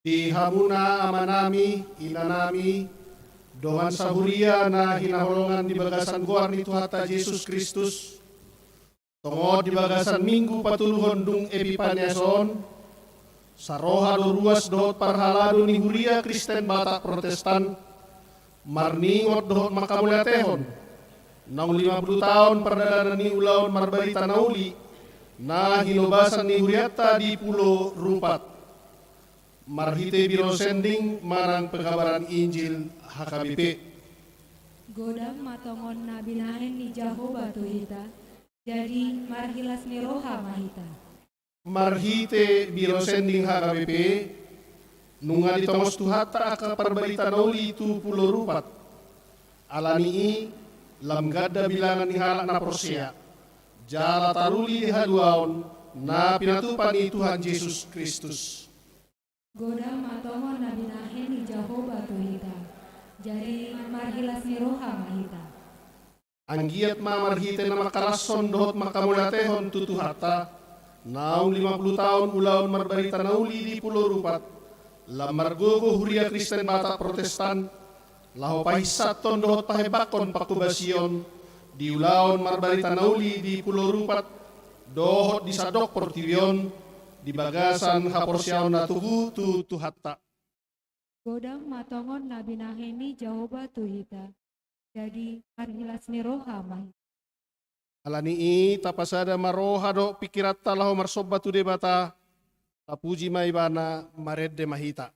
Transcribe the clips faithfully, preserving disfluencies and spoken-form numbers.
Di hamuna amanami, inanami, dongan sahuria na hinaholongan di bagasan goar ni Tuhanta Jesus Kristus, tongon di bagasan Minggu patoluhon dung Epipanias on, saroha do ruas dohot parhalado ni Huria Kristen Batak Protestan, marningot dohot mangkamauliatehon naung lima pulu taon pardalanan ni ulaon marbarita na uli na hinobasan ni hurianta di Pulo Rupat, marhite Biro Sending manang Pekabaran Injil H K B P. Godang ma tongon na binahen ni Jahowa tu hita, jadi marhilas ni roha ma hita. Marhite Biro Sending H K B P, nunga ditongos Tuhanta angka parbarita na uli tu Pulo Rupat. Alani i, lam ganda bilangan ni halak na porsea, jala taruli di haluaon na pinatupa ni Tuhan Jesus Kristus. Godang ma tongon na binahen ni Jahowa tu hita, jadi marhilas ni roha ma hita. Anggiat ma marhite na mangkalashon dohot mangkamauliatehon tu Tuhanta, naung lima pulu taon ulaon marbarita na uli di Pulo Rupat, lam margogo Huria Kristen Batak Protestan, laho pahinsathon dohot pahembangkon pangkobasion di ulaon marbarita na uli di Pulo Rupat dohot di sandok portibi on, di bagasan haporseaon na togu tu Tuhanta. Godang ma tongon na binahen ni Jahowa tu hita, jadi marhilas ni roha ma hita. Alani i, tapasada ma roha dohot pingkiranta laho marsomba tu Debata, tapuji ma Ibana, marende ma hita.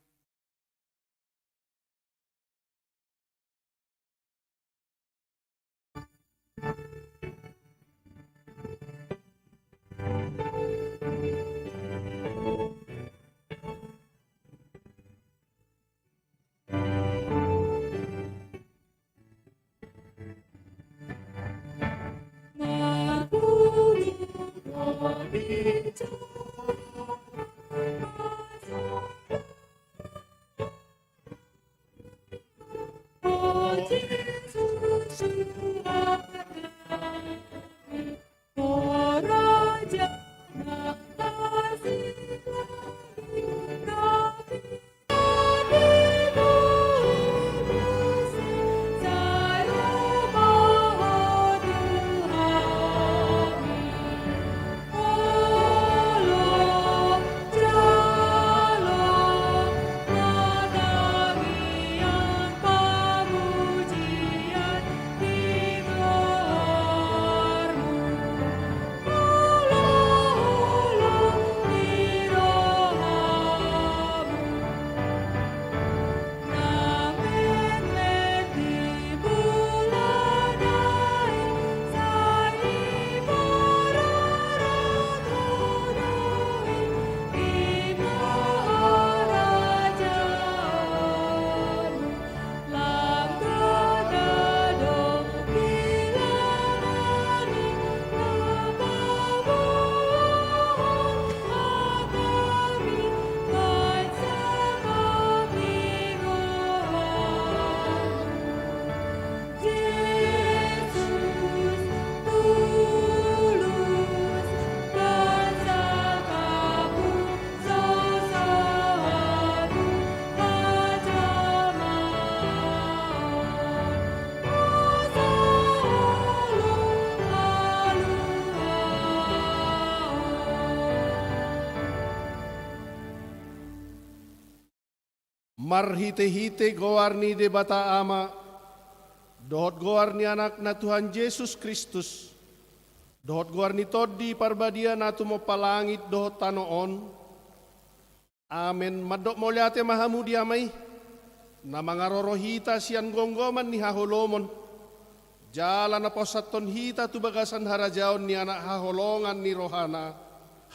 Marhitehite goar ni Debata Ama, dohot goar ni Anakna Tuhan Jesus Kristus, dohot goar ni Tondi Parbadia na tumompa langit dohot tano on. Amen. Mandok mauliate ma hamu di Ama i, na mangaroro hita sian gomgoman ni haholomon, jala na pasahathon hita tu bagasan harajaon ni Anak haholongan ni rohana.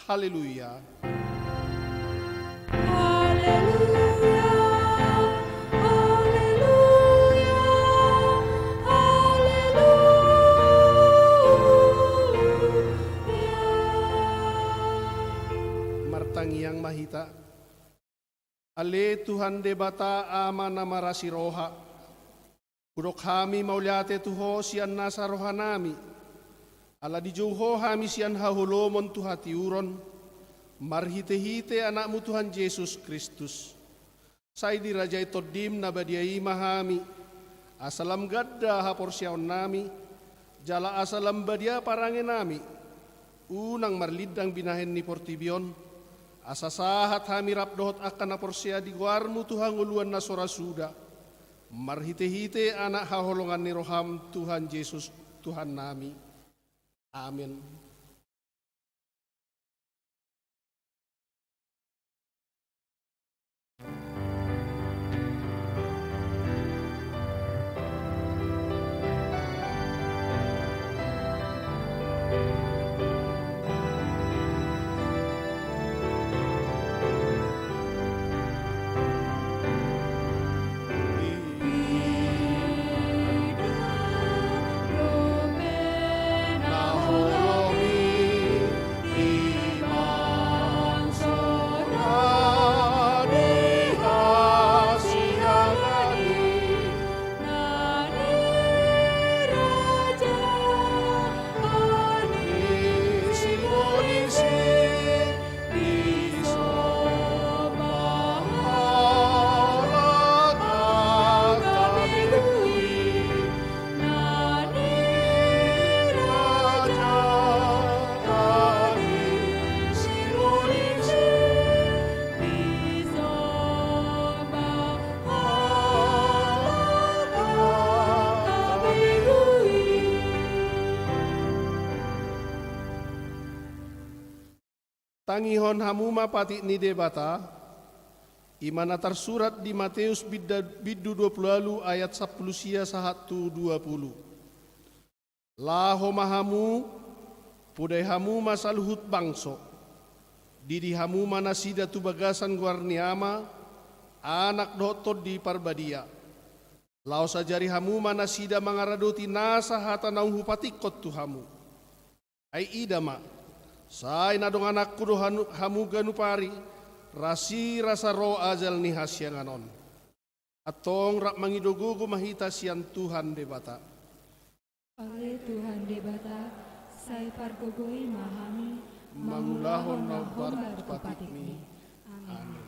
Haleluya. Haleluya, haleluya, haleluya. Martangiang ma hita. Ale Tuhan Debata Ama na marasi roha, hudok hami mauliate tu Ho sian nasa rohanami, ala dijou Ho hami sian haholomon tu hatiuron, marhitehite Anakmu Tuhan Jesus Kristus. Sai dirajai Tondim na badia i ma hami, asa lam ganda haporseaonnami, jala asa lam badia parangenami, unang marlindang binahen ni portibi on, asa sahat hami rap dohot angka na porsea di goarmu tu hangoluan na so ra suda, marhitehite Anak haholongan ni roham, Tuhan Jesus, Tuhannami. Amin. Tangihon hamu ma patik ni Debata, i ma na tarsurat di Mateus binda-, bindu dua pulu ualu ayat sampulu sia sahat tu dua pulu. Laho ma hamu, podai hamu ma saluhut bangso, didi hamu ma nasida tu bagasan goar ni Ama, Anak dohot Tondi Parbadia. Laos ajari hamu ma nasida mangaradoti nasa hata naung hupatikkon tu hamu. Ai ida ma, sai na dongananku do hanu-, hamu ganup ari, rasirasa ro ajal ni hasiangan on. Antong rap mangido gogo ma hita sian Tuhan Debata. Ale Tuhan Debata, sai pargogoi ma hami mangulahon na hombar tu patikmi. Amin.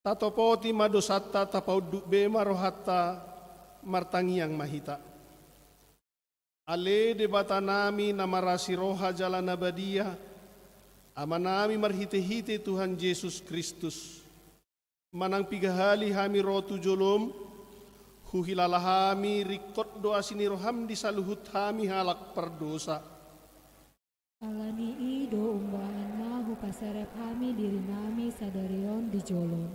Tatopoti ma dosanta, tapaunduk be ma rohanta, martangiang ma hita. Ale Debatanami na marasi roha jala na badia, Amanami marhitehite Tuhan Jesus Kristus, manang piga hali hami ro tu jolom, huhilala hami ringkot do asi ni roham di saluhut hami halak pardosa. Ala ni i do umbahen na hupaserep hami dirinami sadari on di jolom,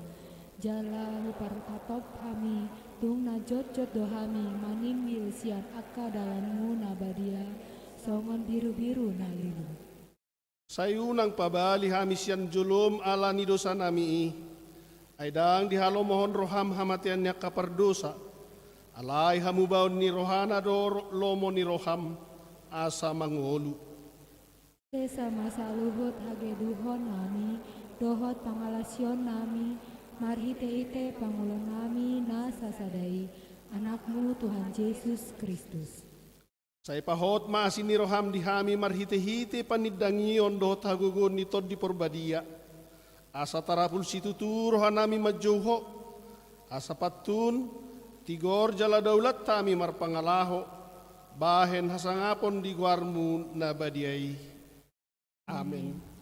jala huparhatop hami, tung na jotjot do hami maninggil sian angka dalanmu na badia, songon birubiru na lilu. Sai unang pabali hami sian jolom ala ni dosanami i, ai ndang dihalomohon roham hamatean ni angka pardosa, alai hamubaon ni rohana do ro-, lomo ni roham, asa mangolu. Sesa ma saluhut hageduhonnami, dohot pangalaosionnami, marhitehite pangulonami na sasada i, Anakmu Tuhan Jesus Kristus. Sai pahot ma asi ni roham di hami marhitehite panindangion dohot hagogoon ni Tondi Porbadia, asa tarapul situtu rohanami manjou Ho, asa pantun, tigor jala daulat hami marpangalaho, bahen hasangapon di goarmu na badia i. Amen.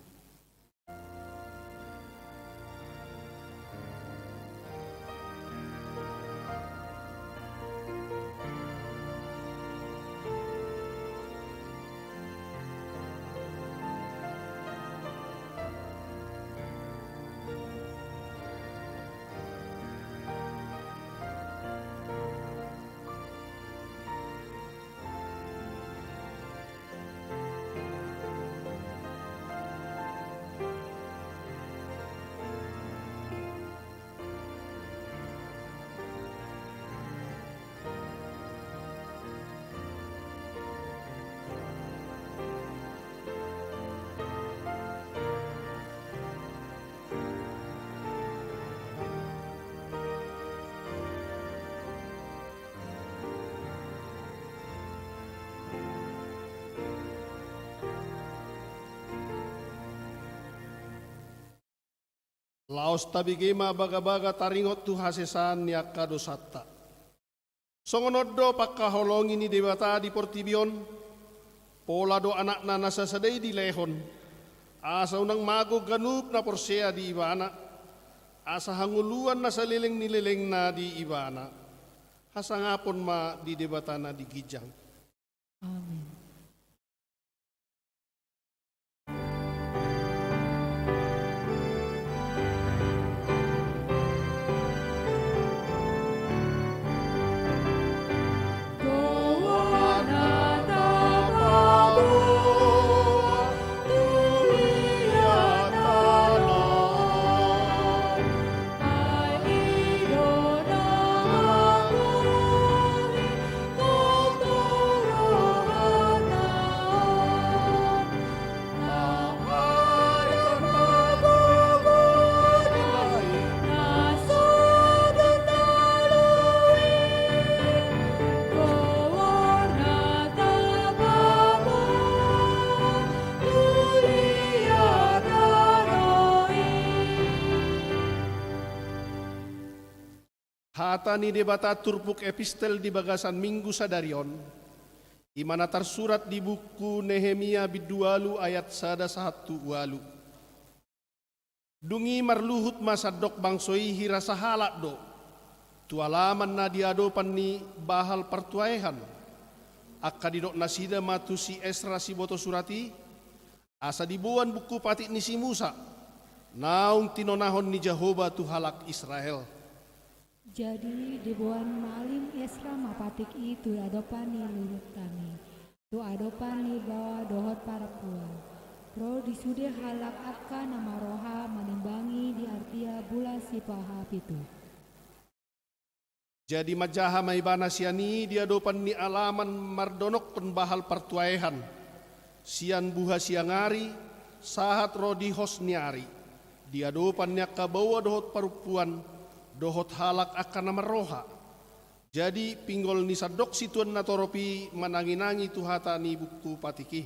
Laos tabege ma bagabaga taringot tu hasesaan ni angka dosanta. Songon on do pangkaholongi ni Debata di portibi on, pola do Anakna na sasada i dilehon, asa unang mago ganup na porsea di Ibana, asa hangoluan na saleleng ni lelengna di Ibana. Hasangapon ma di Debata na di ginjang. Amen. Hata ni Debata turpuk epistel di bagasan Minggu sadari on, i ma na tarsurat di buku Nehemia bindu ualu ayat sada sahat tu ualu. Dung i marluhut ma sandok bangso i hira sahalak do, tu alaman na di adopan ni Baal partuaehan, angka didok nasida ma tu si Esra siboto surat i, asa diboan buku patik ni si Musa, naung tinonahon ni Jahowa tu halak Israel. Jadi diboan malim Esra ma patik i tu adopan ni luhutnami, tu adopan ni baoa dohot parompuan, ro di sude halak angka na marroha manimbangi di artia bulan sipaha pitu. Jadi manjaha ma ibana sian i di adopan ni alaman mardonokkon Baal partuaehan, sian buha siang ari, sahat ro di hos ni ari, di adopan ni angka baoa dohot parompuan, dohot halak angka na marroha. Jadi pinggol ni sandok situan natorop i mananginangi tu hata ni buku patik i.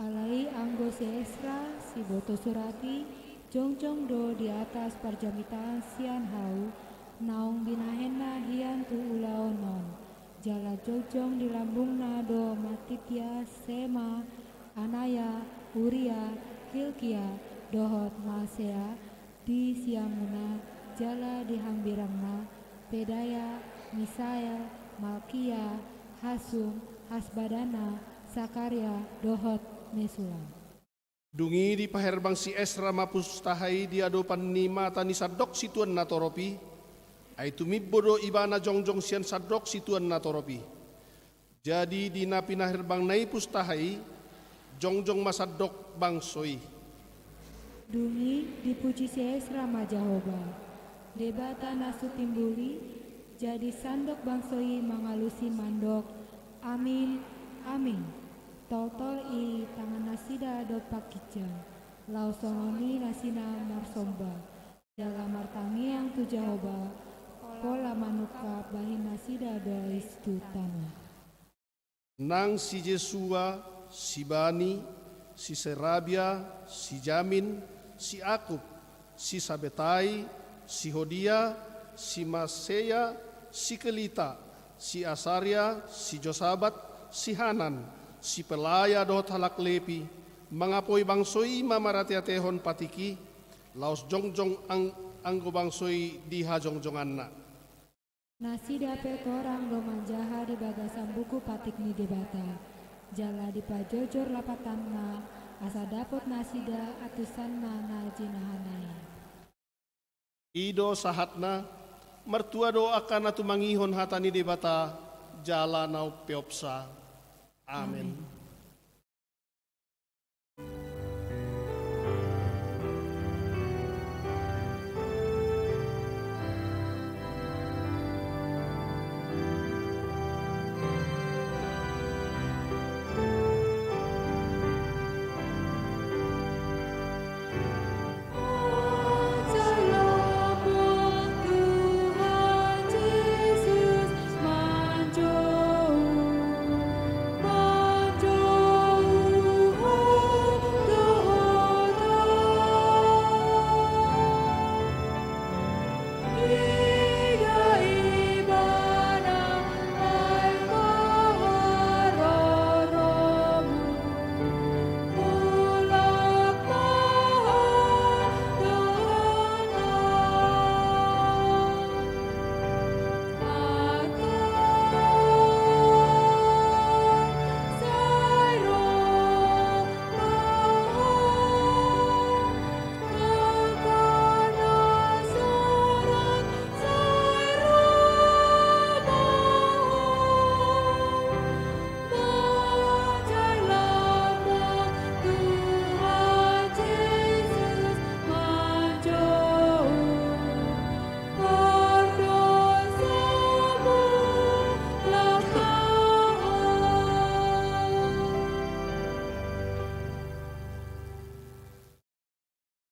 Alai anggo si Esra, siboto surat i, Jongjong do di atas parjamitaon sian hau, naung binahenna hian tu ulaon on. Jala jongjong di lambungna do Matitia, Sema, Anaya, Uria, Hilkia, dohot Maasea, di siamuna, jala di hambirangna, Pedaya, Misael, Malkia, Hasum, Hasbadana, Sakaria, dohot Mesulam. Dung i dipaherbang si Esra ma pustaha i di adopan ni mata ni sandok situan natorop i, ai tumimbo do ibana jongjong sian sandok situan natorop i. Jadi di na pinaherbangna i pustaha i, jongjong ma sandok bangso i. Dung i dipuji si Esra ma Jahowa, Debata na sutimbul i. Jadi sandok bangso i mangalusi mandok, Amin, amin. Toltol i tangannasida dompak ginjang, laos songon i nasida marsomba, jala martangiang tu Jahowa, pola manungkap bahen nasida bais tu tano. Nang si Jesua, si Bani, si Serabia, si Jamin, si Akub, si Sabetai, si Hodia, si Maseya, si Kelita, si Asaria, si Josabat, si Hanan, si Pelaya dohot halak Lepi, mangapoi bangso i ma marateatehon patik i, laos jongjong ang-, anggo bangso i di hajongjonganna. Nasida pe torang do manjaha di bagasan buku patik ni Debata, jala dipajojor lapatanna, asa dapot nasida antusanna na jinahana i. I do sahatna. Martua do angka na tumangihon hata ni Debata, jala na umpeopsa. Amen. Amen.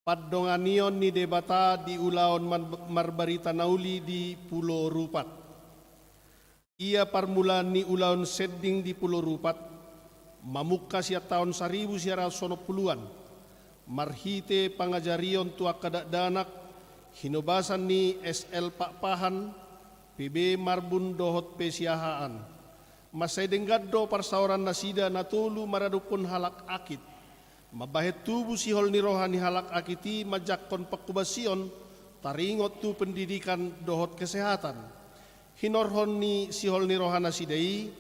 Pandonganion ni Debata di ulaon man-, marbarita na uli di Pulo Rupat. Ia parmulaan ni ulaon sending di Pulo Rupat, mamungka sian taon saribu sia ratus onom puluan, marhite pangajarion tu angka dakdanak, hinobasan ni S L Pakpahan, P B Marbun dohot P Siahaan. Mansai denggan do parsaoran nasida na tolu maradophon halak akit. Mambahen tubu sihol ni roha ni halak akit i manjangkon panghobasion taringot tu pendidikan dohot kesehatan. Hinorhon ni sihol ni roha nasida i,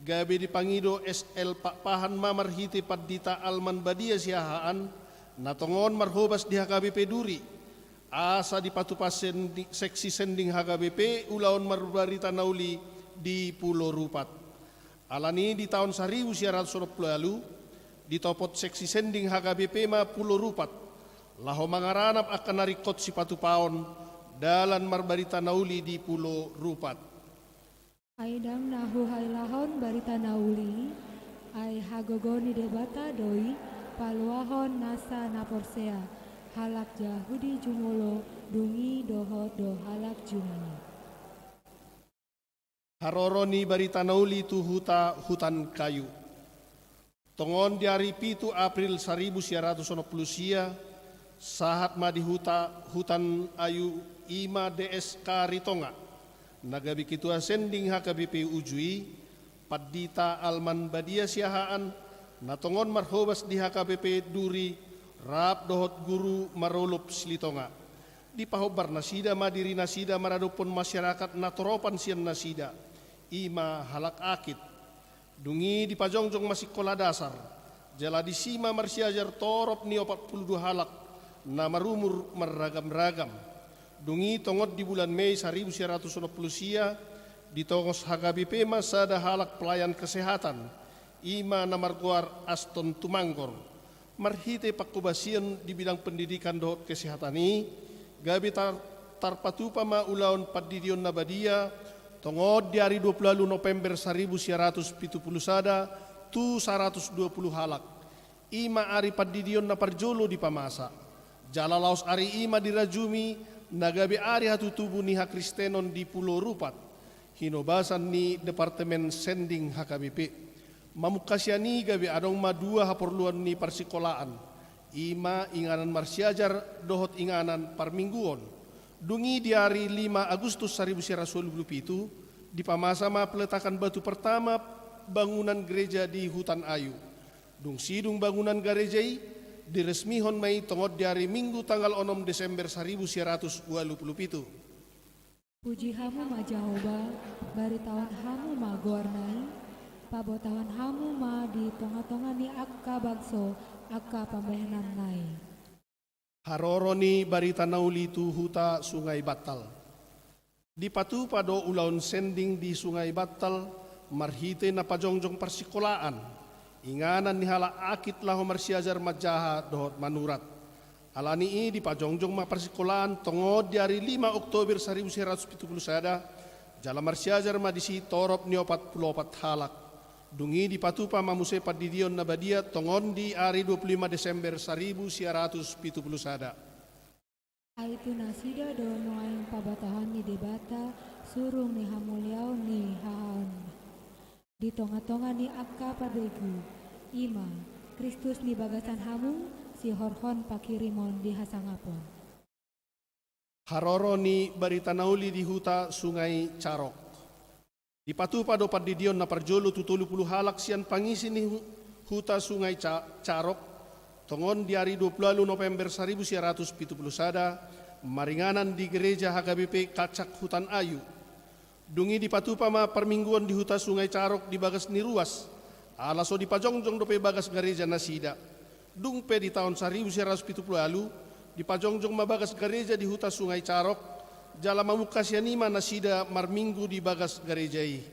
gabe dipangido S L Pakpahan ma marhite Pandita Alman Badia Siahaan, na tongon marhobas di H K B P Duri, asa dipatupa sendi-, seksi sending H K B P ulaon marbarita na uli di Pulo Rupat. Alani i di taon saribu sia ratus onom pulu ualu, ditopot seksi sending H K B P ma Pulo Rupat, laho mangaranap angka na ringkot sipatupaon dalan marbarita na uli di Pulo Rupat. Ai ndang na huhailahon barita na uli i, ai hagogoon ni Debata do i paluahon nasa na porsea, halak Jahudi jumolo, dung i dohot do halak Junani. Haroro ni barita na uli tu huta Hutankayu. Tongon di ari pitu April saribu sia ratus onom pulu sia, Sahat ma di huta Hutan Ayu, i ma D S K Ritonga, na gabe ketua sending H K B P uju i, Pandita Alman Badia Siahaan, na tongon marhobas di H K B P Duri, rap dohot guru Marolop Silitonga. Dipahombar nasida ma diri nasida maradophon masyarakat na toropan sian nasida, i ma halak Akit. Dung i dipajongjong ma sikola dasar, jala disi ma marsiajar torop ni opat pulu dua halak na marumur marragam-ragam. Dung i tongon di bulan Mei saribu sia ratus onom pulu sia, ditongos H K B P ma sada halak pelayan kesehatan, i ma na margoar Aston Tumanggor. Marhite pangkobasion di bidang pendidikan dohot kesehatan i, gabe tar-, tarpatupa ma ulaon pandidion na badia, tongon di ari dua pulu ualu November saribu sia ratus pitu pulu sada, tu saratus dua pulu halak. I ma ari pandidion na parjolo dipamasa. Jala laos ari i ma dirajumi, na gabe ari hatutubu ni hakristenon di Pulo Rupat, hinobasan ni Departemen Sending H K B P. Mamungka sian i gabe adong ma dua haporluan ni parsikolaan, i ma inganan marsiajar dohot inganan parmingguon. Dung i di ari lima Agustus saribu sia ratus ualu pulu pitu, dipamasa ma peletakan batu pertama bangunan gereja di Hutan Ayu. Dung sidung bangunan gareja i, diresmihon ma i tongon di ari Minggu tanggal onom Desember saribu sia ratus ualu pulu pitu. Puji hamu ma Jahowa, baritaon hamu ma goarna i, pabotohon hamu ma di tonga-tonga ni angka bangso angka pambahenanna i. Haroro ni barita na uli tu huta Sungai Bantal. Dipatupa do ulaon sending di Sungai Bantal marhite na pajongjong parsikolaan, inganan ni halak Akit laho marsiajar manjaha dohot manurat. Alani i dipajongjong ma parsikolaan tongon di ari lima Oktober saribu sia ratus pitu pulu sada, jala marsiajar ma disi torop ni opat pulu opat halak. Dung i dipatupa ma muse pandidion na badia tongon di ari dua pulu lima Desember saribu sia ratus pitu pulu sada. Ai tu nasida do nuaeng pabotohon ni Debata surung ni hamuliaon ni hahaonna di tonga-tonga ni angka parbegu, i ma Kristus ni bagasan hamu, sihorhon pangkirimon di hasangapon. Haroro ni barita na uli di huta Sungai Carok. Dipatupa do pandidion na parjolo tu tolu pulu halak sian pangisi ni hu-, huta Sungai Ca-, Carok, tongon di ari dua pulu ualu November saribu sia ratus pitu pulu sada, maringanan di gereja H K B P Kacak Hutan Ayu. Dung i dipatupa ma parmingguon di huta Sungai Carok di bagas ni ruas, ala so dipajongjong dope bagas gareja nasida. Dung pe di taon saribu sia ratus pitu pulu ualu, dipajongjong ma bagas gareja di huta Sungai Carok, jala mamungka sian i ma nasida marminggu di bagas gareja i.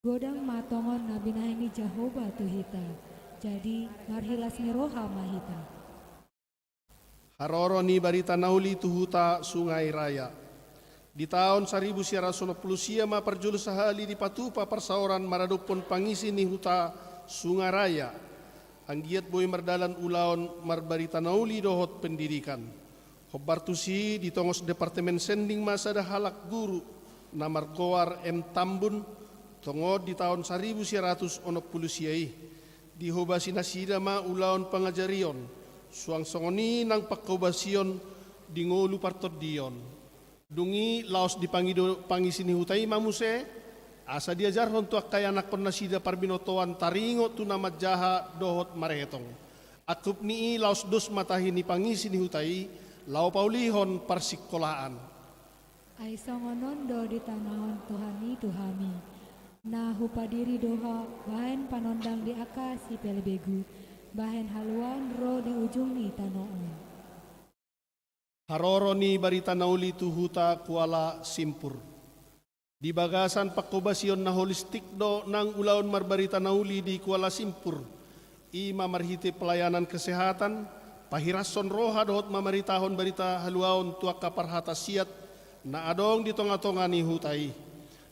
Godang ma tongon na binahen ni Jahowa tu hita, jadi marhilas ni roha ma hita. Haroro ni barita na uli tu huta Sungai Raya. Di taon saribu sia ratus onom pulu sia ma parjolo sahali dipatupa parsaoran maradophon pangisi ni huta Sungai Raya. Anggiat boi mardalan ulaon marbarita na uli dohot pendidikan. Hombar tusi ditongos Departemen Sending ma sada halak guru na margoar M Tambun, tongon di taon saribu sia ratus onom pulu sia i. Dihobasi nasida ma ulaon pangajarion, suang songon i nang pangkobasion di ngolu partondion. Dung i laos dipangido pangisi ni huta i ma muse, asa diajarhon tu angka ianakhon nasida parbinotoan taringot tu na manjaha dohot maretong. Angkup ni i laos dos ma tahi ni pangisi ni huta i, laho paulihon parsikolaan. Ai songon on do ditanahon Tuhan i tu hami. Na hupadiri do ho bahen panondang di angka sipelebegu, bahen haluaon ro di ujung ni tano on. Haroro ni barita na uli tu huta Kuala Simpur. Di bagasan pangkobasion na holistik do nang ulaon marbarita na uli di Kuala Simpur, i ma marhite pelayanan kesehatan, pahirashon roha dohot mamaritahon barita haluaon tu angka parhatasiat na adong di tonga-tonga ni huta i.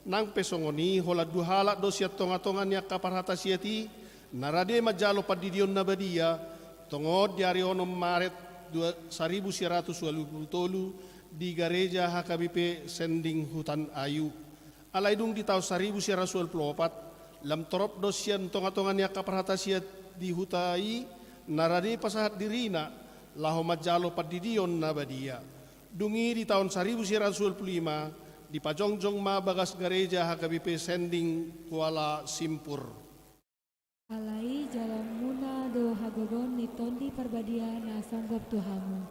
Nang pe songon i, holan dua halak do sian tonga-tonga ni angka parhatasiat i na rade manjalo pandidion na badia, tongon di ari onom Maret dua, saribu sia ratus ualu pulu tolu di gareja H K B P Sending Hutan Ayu. Alai dung di taon saribu sia ratus ualu pulu opat, lam torop do sian tonga-tonga ni angka parhatasiat di huta i na rade pasahat dirina, laho manjalo pandidion na badia. Dung i di taon saribu sia ratus ualu pulu lima, dipajongjong ma bagas gareja H K B P Sending Kuala Simpur. Alai jaloonmuna do hagogoon ni Tondi Parbadia na songgop tu hamu,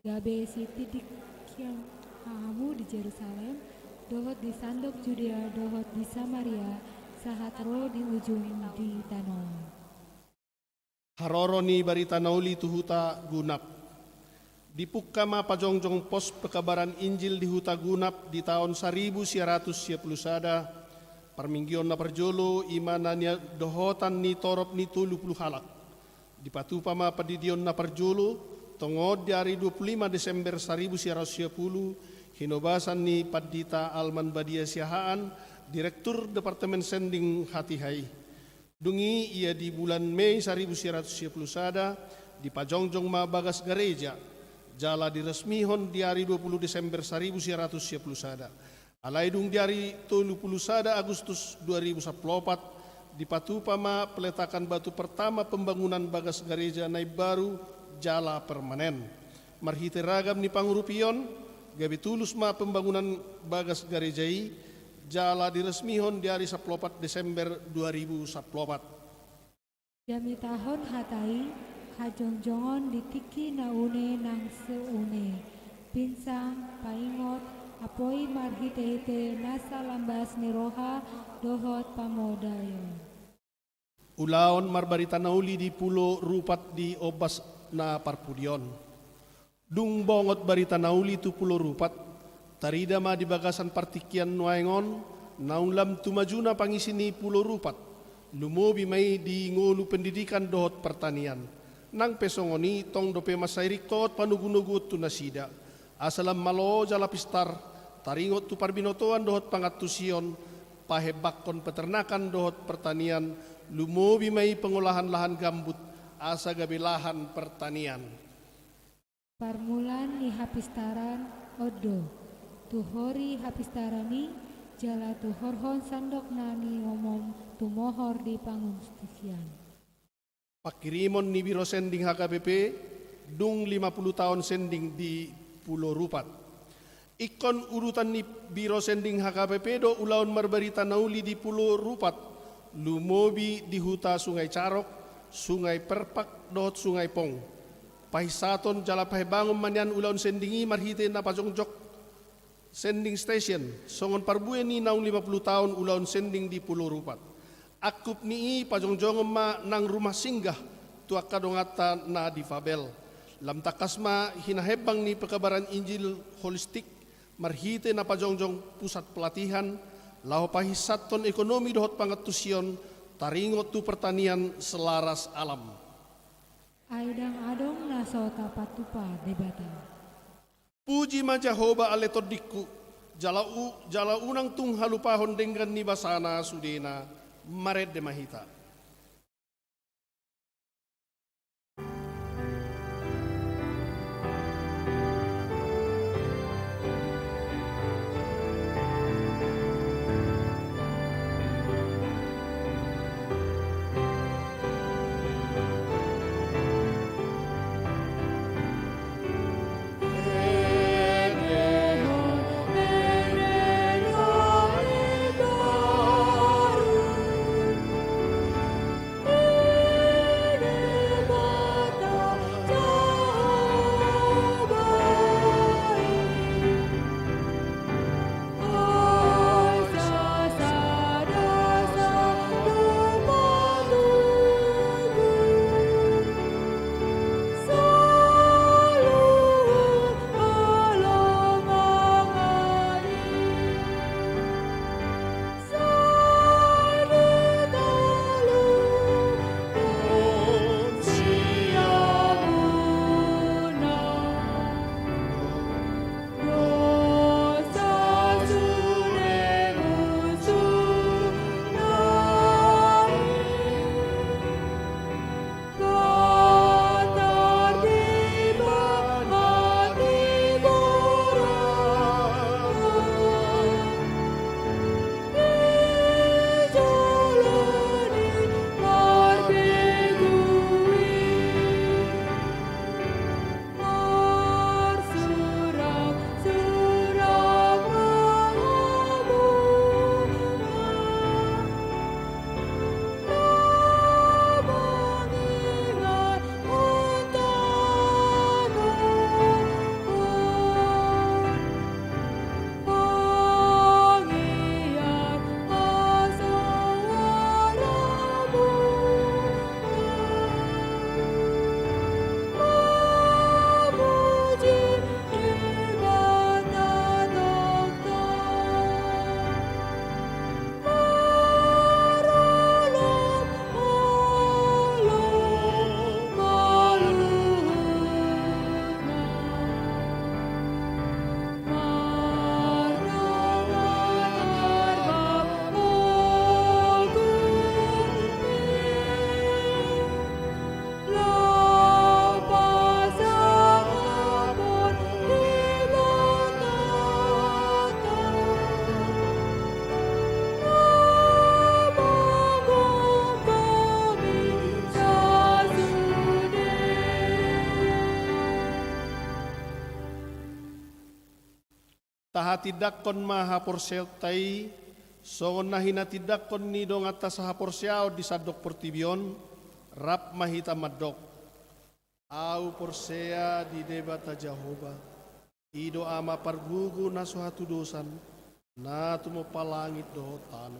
gabe sitindikion hamu di Jerusalem, dohot di sandok Judea, dohot di Samaria, sahat ro di ujung di tano on. Haroro ni barita na uli tu huta Gunap. Dipungka ma pajongjong pos pekabaran Injil di huta Gunap di taon saribu sia ratus sia pulu sada, parmingguon na parjolo, i ma na nidohotan ni torop ni tolu pulu halak. Dipatupa ma pandidion na parjolo, tongon di ari dua pulu lima Desember saribu sia ratus sia pulu, hinobasan ni Pandita Alman Badia Siahaan, Direktur Departemen Sending hatiha i. Dung i, ia di bulan Mei saribu sia ratus sia pulu sada, dipajongjong ma bagas gareja, jala diresmihon di ari dua pulu Desember saribu sia ratus sia pulu sada. Alai dung di ari tolu pulu sada Agustus dua ribu sampulu opat, dipatupa ma peletakan batu pertama pembangunan bagas gareja na imbaru jala permanen. Marhite ragam ni pangurupion, gabe tulus ma pembangunan bagas gareja i, jala diresmihon di ari sampulu opat Desember dua ribu sampulu opat. Jamitahon hata i, hajongjongon di tingki na une nang seune, pinsang, paingot, apoi marhitehite nasa lambas ni roha dohot pamodaion. Ulaon marbarita na uli di Pulo Rupat di ombas na parpudi on. Dung bongot barita na uli tu Pulo Rupat, tarida ma di bagasan partingkian nuaeng on, naung lam tu majuna pangisi ni Pulo Rupat, lumobi ma i di ngolu pendidikan dohot pertanian. Nang pe songon i, tong dope mansai ringkot panogunoguon tu nasida. Asa lam malo jala pistar, taringot tu parbinotoan dohot pangantusion, pahembangkon peternakan dohot pertanian, lumobi ma i pengolahan lahan gambut, asa gabe lahan pertanian. Parmulaan ni hapistaran on do, tu hori hapistaran i, jala tuhorhon sandok na niomom tumohor di pangantusion. Pangkirimon ni Biro Sending H K B P, dung lima pulu taon sending di Pulo Rupat. Ingkon urutan ni Biro Sending H K B P do ulaon marbarita na uli di Pulo Rupat, lumobi di huta Sungai Carok, Sungai Perpak, dohot Sungai Pong. Pahinsaton jala pahembangon ma nian ulaon sending i marhite na pajongjong sending station, songon parbue ni naung lima pulu taon ulaon sending di Pulo Rupat. Angkup ni i pajongjongon ma nang rumah singgah tu angka donganta na difabel. Lam tangkas ma hinahembang ni pekabaran Injil holistik, marhite na pajongjong pusat pelatihan, laho pahinsathon ekonomi dohot pangantusion, taringot tu pertanian selaras alam. Ai ndang adong na so tapatupa Debata. Puji ma Jahowa ale tondingku, jala u-, jala unang tung halupahon denggan ni basana sudena, marende ma hita. Tahatindangkon ma haporseaonta i, songon na hinatindangkon ni donganta sahaporseaon di sandok portibi on, rap ma hita mandok: Ahu porsea di Debata Jahowa, i do Ama pargogo na so hatudosan, na tumompa langit dohot tano.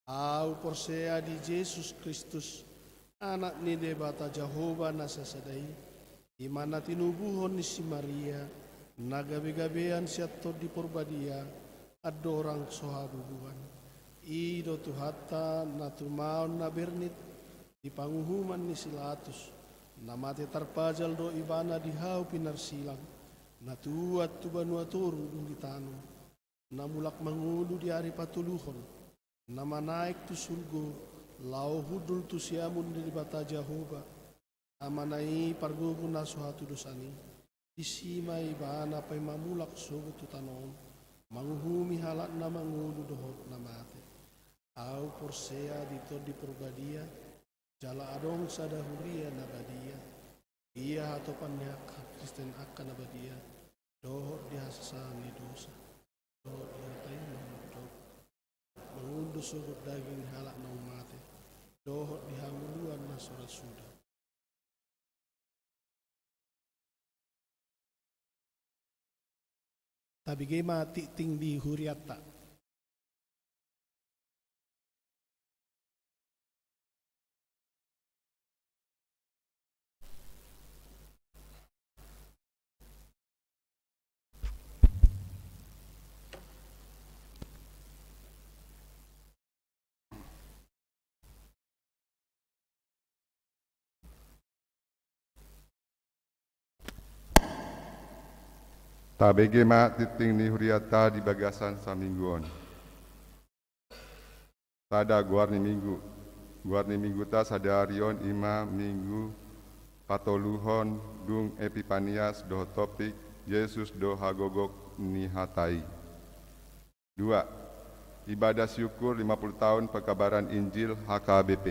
Ahu porsea di Jesus Kristus, Anak ni Debata Jahowa na sasada i, i ma na tinubuhon ni si Maria, na gabegabean sian Tondi Porbadia, andorang so habubuhan. I do Tuhanta na tumaon na bernit di panguhuman ni si Latus, na mate tarpajal do Ibana di hau pinarsilang, na tuat tu banua toru dung ditanom, na mulak mangolu di ari patoluhon, na manaek tu surgo, laho hundul tu siamun ni Debata Jahowa, Amana i pargogo na so hatudosan i. Disi ma Ibana paima mulak sogot tu tano on, manguhumi halak na mangolu dohot na mate. Ahu porsea di Tondi Porbadia, jala adong sada huria na badia, ia hatopan ni angka Kristen angka na badia, dohot di hasesaan ni dosa, dohot di hata i na mandok, mangundo sogot daging ni halak naung mate, dohot di hangoluan na so ra suda. Tabege ma tingting di hurianta. Tabege ma tingting ni hurianta di bagasan saminggu on. Sada, goar ni minggu. Goar ni mingguta sadari on i ma minggu patoluhon dung Epipanias dohot topik Jesus do hagogok ni hata i. Dua, ibadah syukur lima puluh tahun pekabaran Injil H K B P.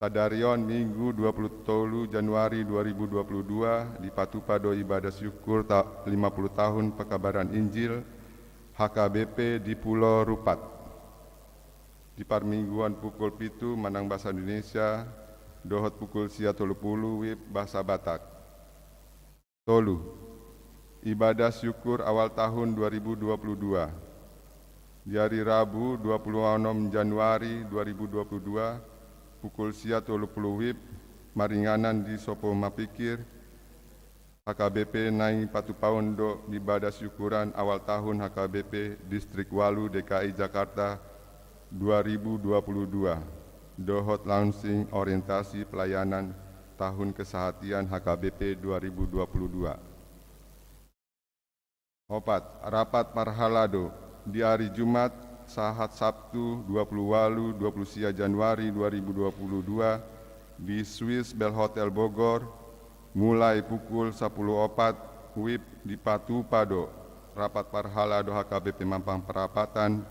Sadari on Minggu dua puluh tolu Januari dua ribu dua puluh dua, dipatupa do ibadah syukur ta-, lima puluh tahun pekabaran Injil H K B P di Pulo Rupat. Di parmingguan pukul pitu manang bahasa Indonesia, dohot pukul sia tolu pulu WIB bahasa Batak. Tolu, ibadah syukur awal tahun dua ribu dua puluh dua. Di ari Rabu, dua puluh onom Januari dua ribu dua puluh dua, pukul sia tolu pulu WIB, maringanan di Sopo Mapikir, H K B P naeng patupaon do ibadah syukuran awal tahun H K B P Distrik Walu D K I Jakarta dua ribu dua puluh dua, dohot launching orientasi pelayanan tahun kesehatian H K B P dua ribu dua puluh dua. Opat, rapat parhalado di ari Jumat sahat Sabtu dua puluh walu, dua puluh sia Januari dua ribu dua puluh dua di Swiss Bell Hotel Bogor, mulai pukul sapulu opat WIB dipatupa do rapat parhalado H K B P Mampang Perapatan,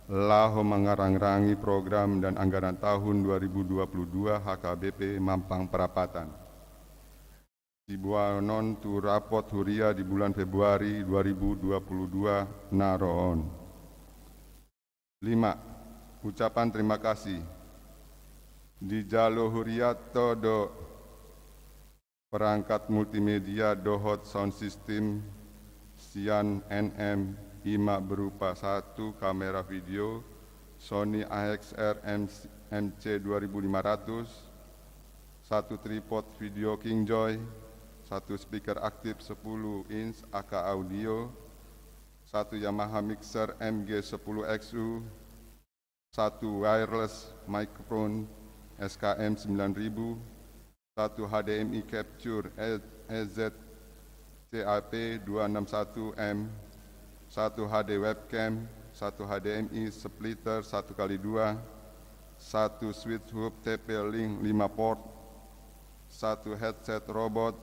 laho mangarangrangi program dan anggaran tahun dua ribu dua puluh dua H K B P Mampang Perapatan. Siboanon tu rapot huria di bulan Februari dua ribu dua puluh dua na ro on. Lima, ucapan terima kasih. Dijalo hurianta do perangkat multimedia dohot sound system sian N M, i ma berupa satu kamera video Sony A X R M C dua ribu lima ratus, satu tripod video Kingjoy, satu speaker aktif sepuluh inch A K audio, satu Yamaha mixer M G sepuluh X U, satu wireless microphone S K M sembilan ribu, satu H D M I capture E Z C A P dua enam satu M, satu H D webcam, satu H D M I splitter satu kali dua, satu switch hub T P link lima port, satu headset robot,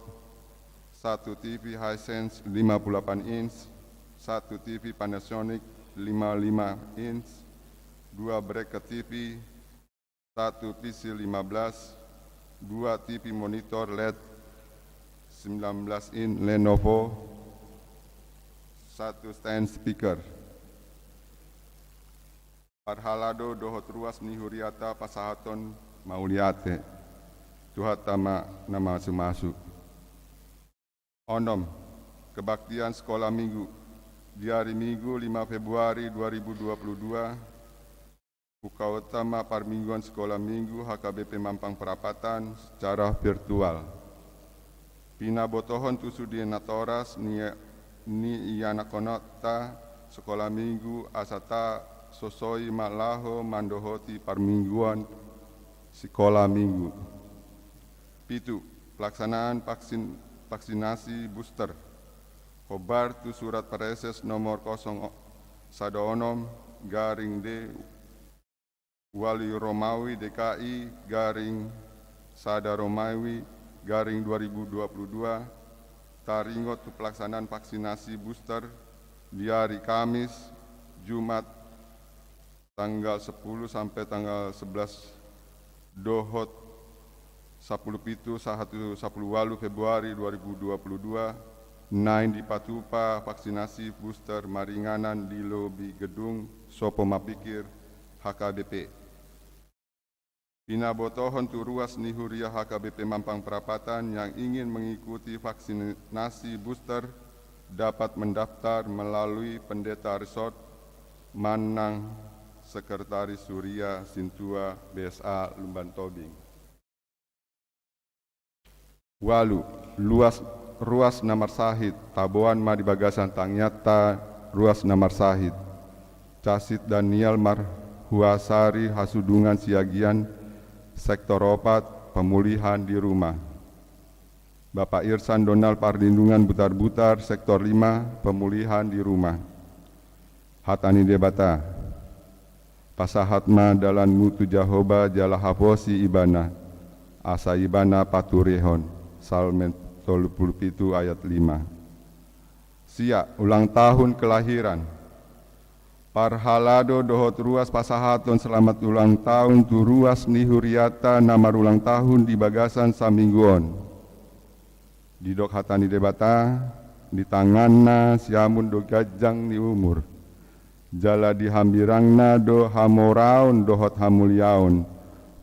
satu T V Hisense lima puluh delapan inch, satu T V Panasonic lima lima inch, dua bracket T V, satu P C lima belas, dua T V monitor led sembilan belas inch Lenovo, Satu stand speaker. Parhalado dohot ruas ni huriata pasahaton mauliate. Tuhanta ma na mamasu-masu. Onom, kebaktian sekolah minggu di hari Minggu lima Februari dua ribu dua puluh dua. Hukaota ma parmingguan sekolah minggu H K B P Mampang Perapatan secara virtual. Pinabotohon tu sude natoras ni, ni ianakhononta sekolah minggu asa tasosoi ma laho mandohoti parmingguan sekolah minggu. Pitu, pelaksanaan vaksin, vaksinasi booster. Hombar tu surat Praeses nomor kosong sada onom garing D ualu Romawi D K I garing sada Romawi garing dua ribu dua puluh dua, taringot tu pelaksanaan vaksinasi booster di hari Kamis, Jumat, tanggal sepuluh sampai tanggal sebelas dohot sampulu pitu sahat tu sampulu ualu Februari dua ribu dua puluh dua, naeng dipatupa vaksinasi booster maringanan di lobi gedung Sopo Mapikir H K B P. Pinabotohon tu ruas ni huria H K B P Mampang Perapatan yang ingin mengikuti vaksinasi booster dapat mendaftar melalui pendeta resort manang sekretaris huria sintua B S A Lumban Tobing. Ualu, luas, ruas na marsahit, taboan ma di bagasan tangiangta ruas na marsahit. Casit Daniel Marhuasari Hasudungan Siagian, sektor opat, pemulihan di rumah. Bapak Irsan Donald Parlindungan Butarbutar, sektor lima, pemulihan di rumah. Hata ni Debata. Pasahat ma dalanmu tu Jahowa jala haposi Ibana, asa Ibana paturehon. Psalmen tolu pulu pitu ayat lima. Sia, ulang tahun kelahiran. Parhalado dohot ruas pasahaton selamat ulang tahun tu ruas ni huriata na marulang tahun di bagasan saminggu on. Didok hata ni Debata, di tanganna siamun do ganjang ni umur. Jala di hambirangna do hamoraon dohot hamuliaon.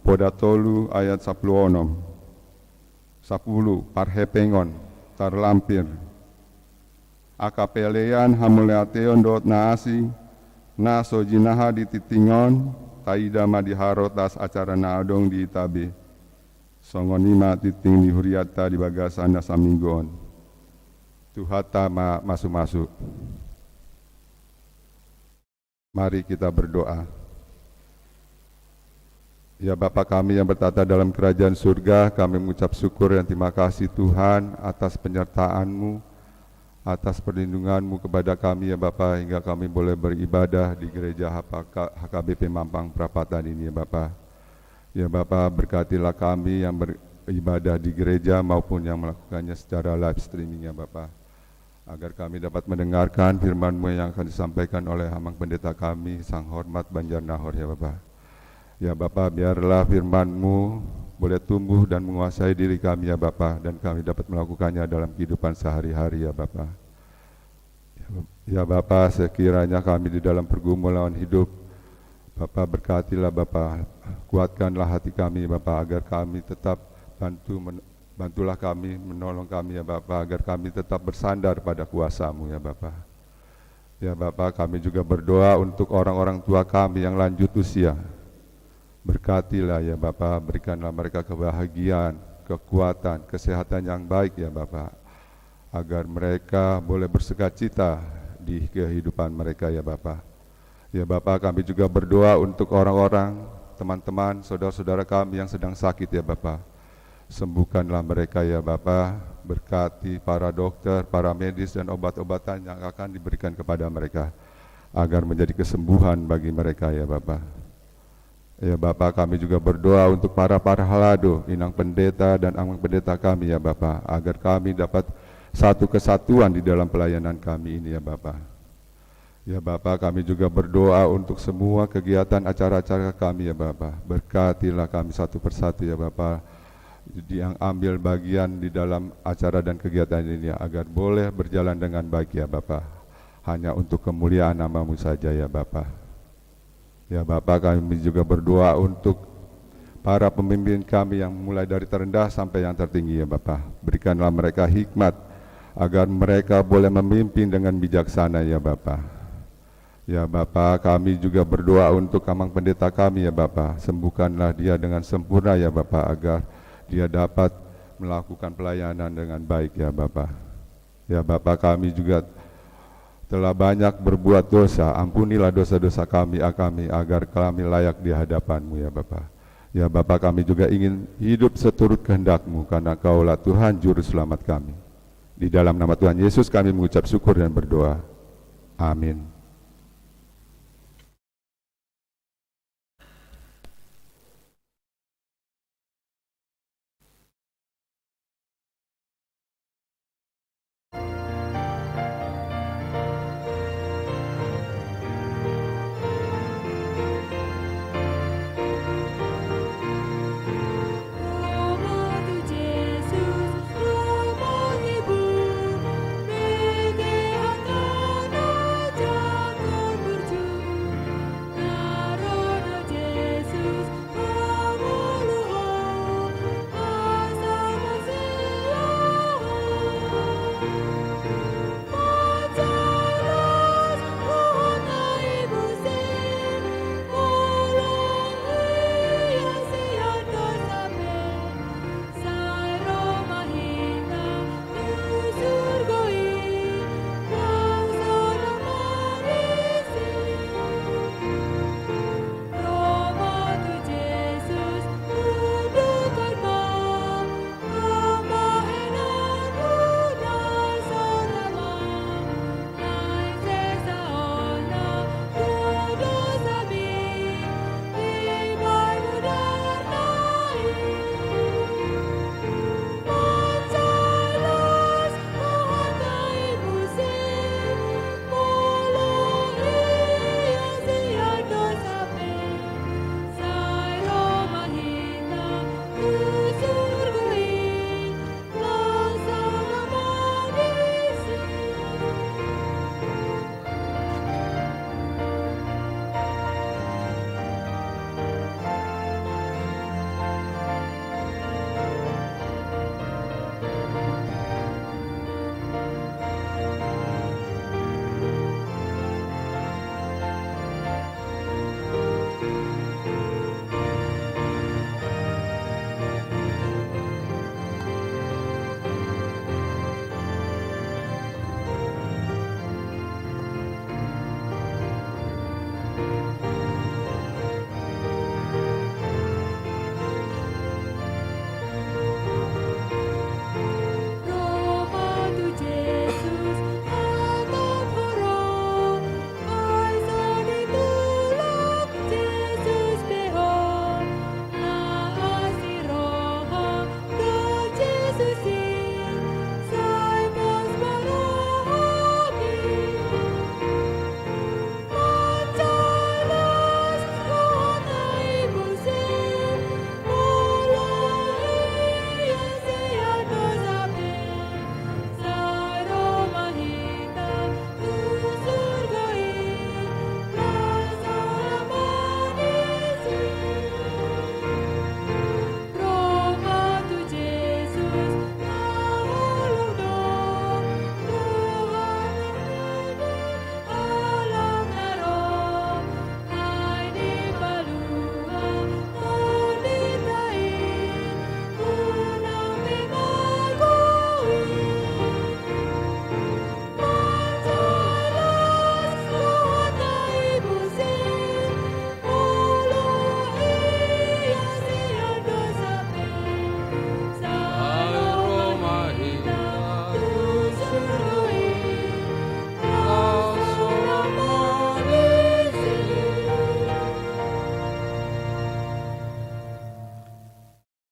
Poda tolu ayat sampulu onom. Sampulu, parhepengon, tarlampir. Angka pelean, hamuliateon dohot na asing, na so jinaha di tingting on, taida ma di harotas acara na adong di ita be. Songon i ma tingting ni huriata di bagasan na saminggu on. Tuhanta ma masu-masu. Mari kita berdoa. Ya Bapa kami yang bertahta dalam kerajaan surga, kami mengucap syukur dan terima kasih Tuhan atas penyertaan-Mu, atas perlindungan-Mu kepada kami ya Bapa, hingga kami boleh beribadah di gereja H P K, H K B P Mampang Prapatan ini ya Bapa. Ya Bapa, berkatilah kami yang beribadah di gereja maupun yang melakukannya secara live streaming ya Bapa. Agar kami dapat mendengarkan firman-Mu yang akan disampaikan oleh Amang Pendeta kami, Sang Hormat Banjar Nahor, ya Bapa. Ya Bapa, biarlah firman-Mu boleh tumbuh dan menguasai diri kami, ya Bapa, dan kami dapat melakukannya dalam kehidupan sehari-hari, ya Bapa. Ya Bapa, sekiranya kami di dalam pergumulan hidup, Bapa berkatilah Bapa, kuatkanlah hati kami Bapa, agar kami tetap bantu men-, bantulah kami, menolong kami ya Bapa, agar kami tetap bersandar pada kuasa-Mu ya Bapa. Ya Bapa, kami juga berdoa untuk orang-orang tua kami yang lanjut usia. Berkatilah ya Bapa, berikanlah mereka kebahagiaan, kekuatan, kesehatan yang baik ya Bapa, agar mereka boleh bersukacita di kehidupan mereka ya Bapa. Ya Bapa, kami juga berdoa untuk orang-orang, teman-teman, saudara-saudara kami yang sedang sakit ya Bapa. Sembuhkanlah mereka ya Bapa, berkati para dokter, para medis dan obat-obatan yang akan diberikan kepada mereka, agar menjadi kesembuhan bagi mereka ya Bapa. Ya Bapa, kami juga berdoa untuk para parhalado, inang pendeta dan amang pendeta kami ya Bapa, agar kami dapat satu kesatuan di dalam pelayanan kami ini ya Bapa. Ya Bapa, kami juga berdoa untuk semua kegiatan acara-acara kami ya Bapa. Berkatilah kami satu persatu ya Bapa, yang ambil bagian di dalam acara dan kegiatan ini ya, agar boleh berjalan dengan baik ya Bapa. hanya untuk kemuliaan nama-Mu saja, ya Bapa. Ya Bapa, kami juga berdoa untuk para pemimpin kami yang mulai dari terendah sampai yang tertinggi, ya Bapa. Berikanlah mereka hikmat agar mereka boleh memimpin dengan bijaksana, ya Bapa. Ya Bapa, kami juga berdoa untuk Amang Pendeta kami, ya Bapa. Sembuhkanlah dia dengan sempurna, ya Bapa, agar dia dapat melakukan pelayanan dengan baik, ya Bapa. Ya Bapa, kami juga telah banyak berbuat dosa, ampunilah dosa-dosa kami, a-, kami, agar kami layak di hadapan-Mu, ya Bapa. Ya Bapa, kami juga ingin hidup seturut kehendak-Mu, karena Engkaulah Tuhan Juru Selamat kami. Di dalam nama Tuhan Yesus kami mengucap syukur dan berdoa. Amin.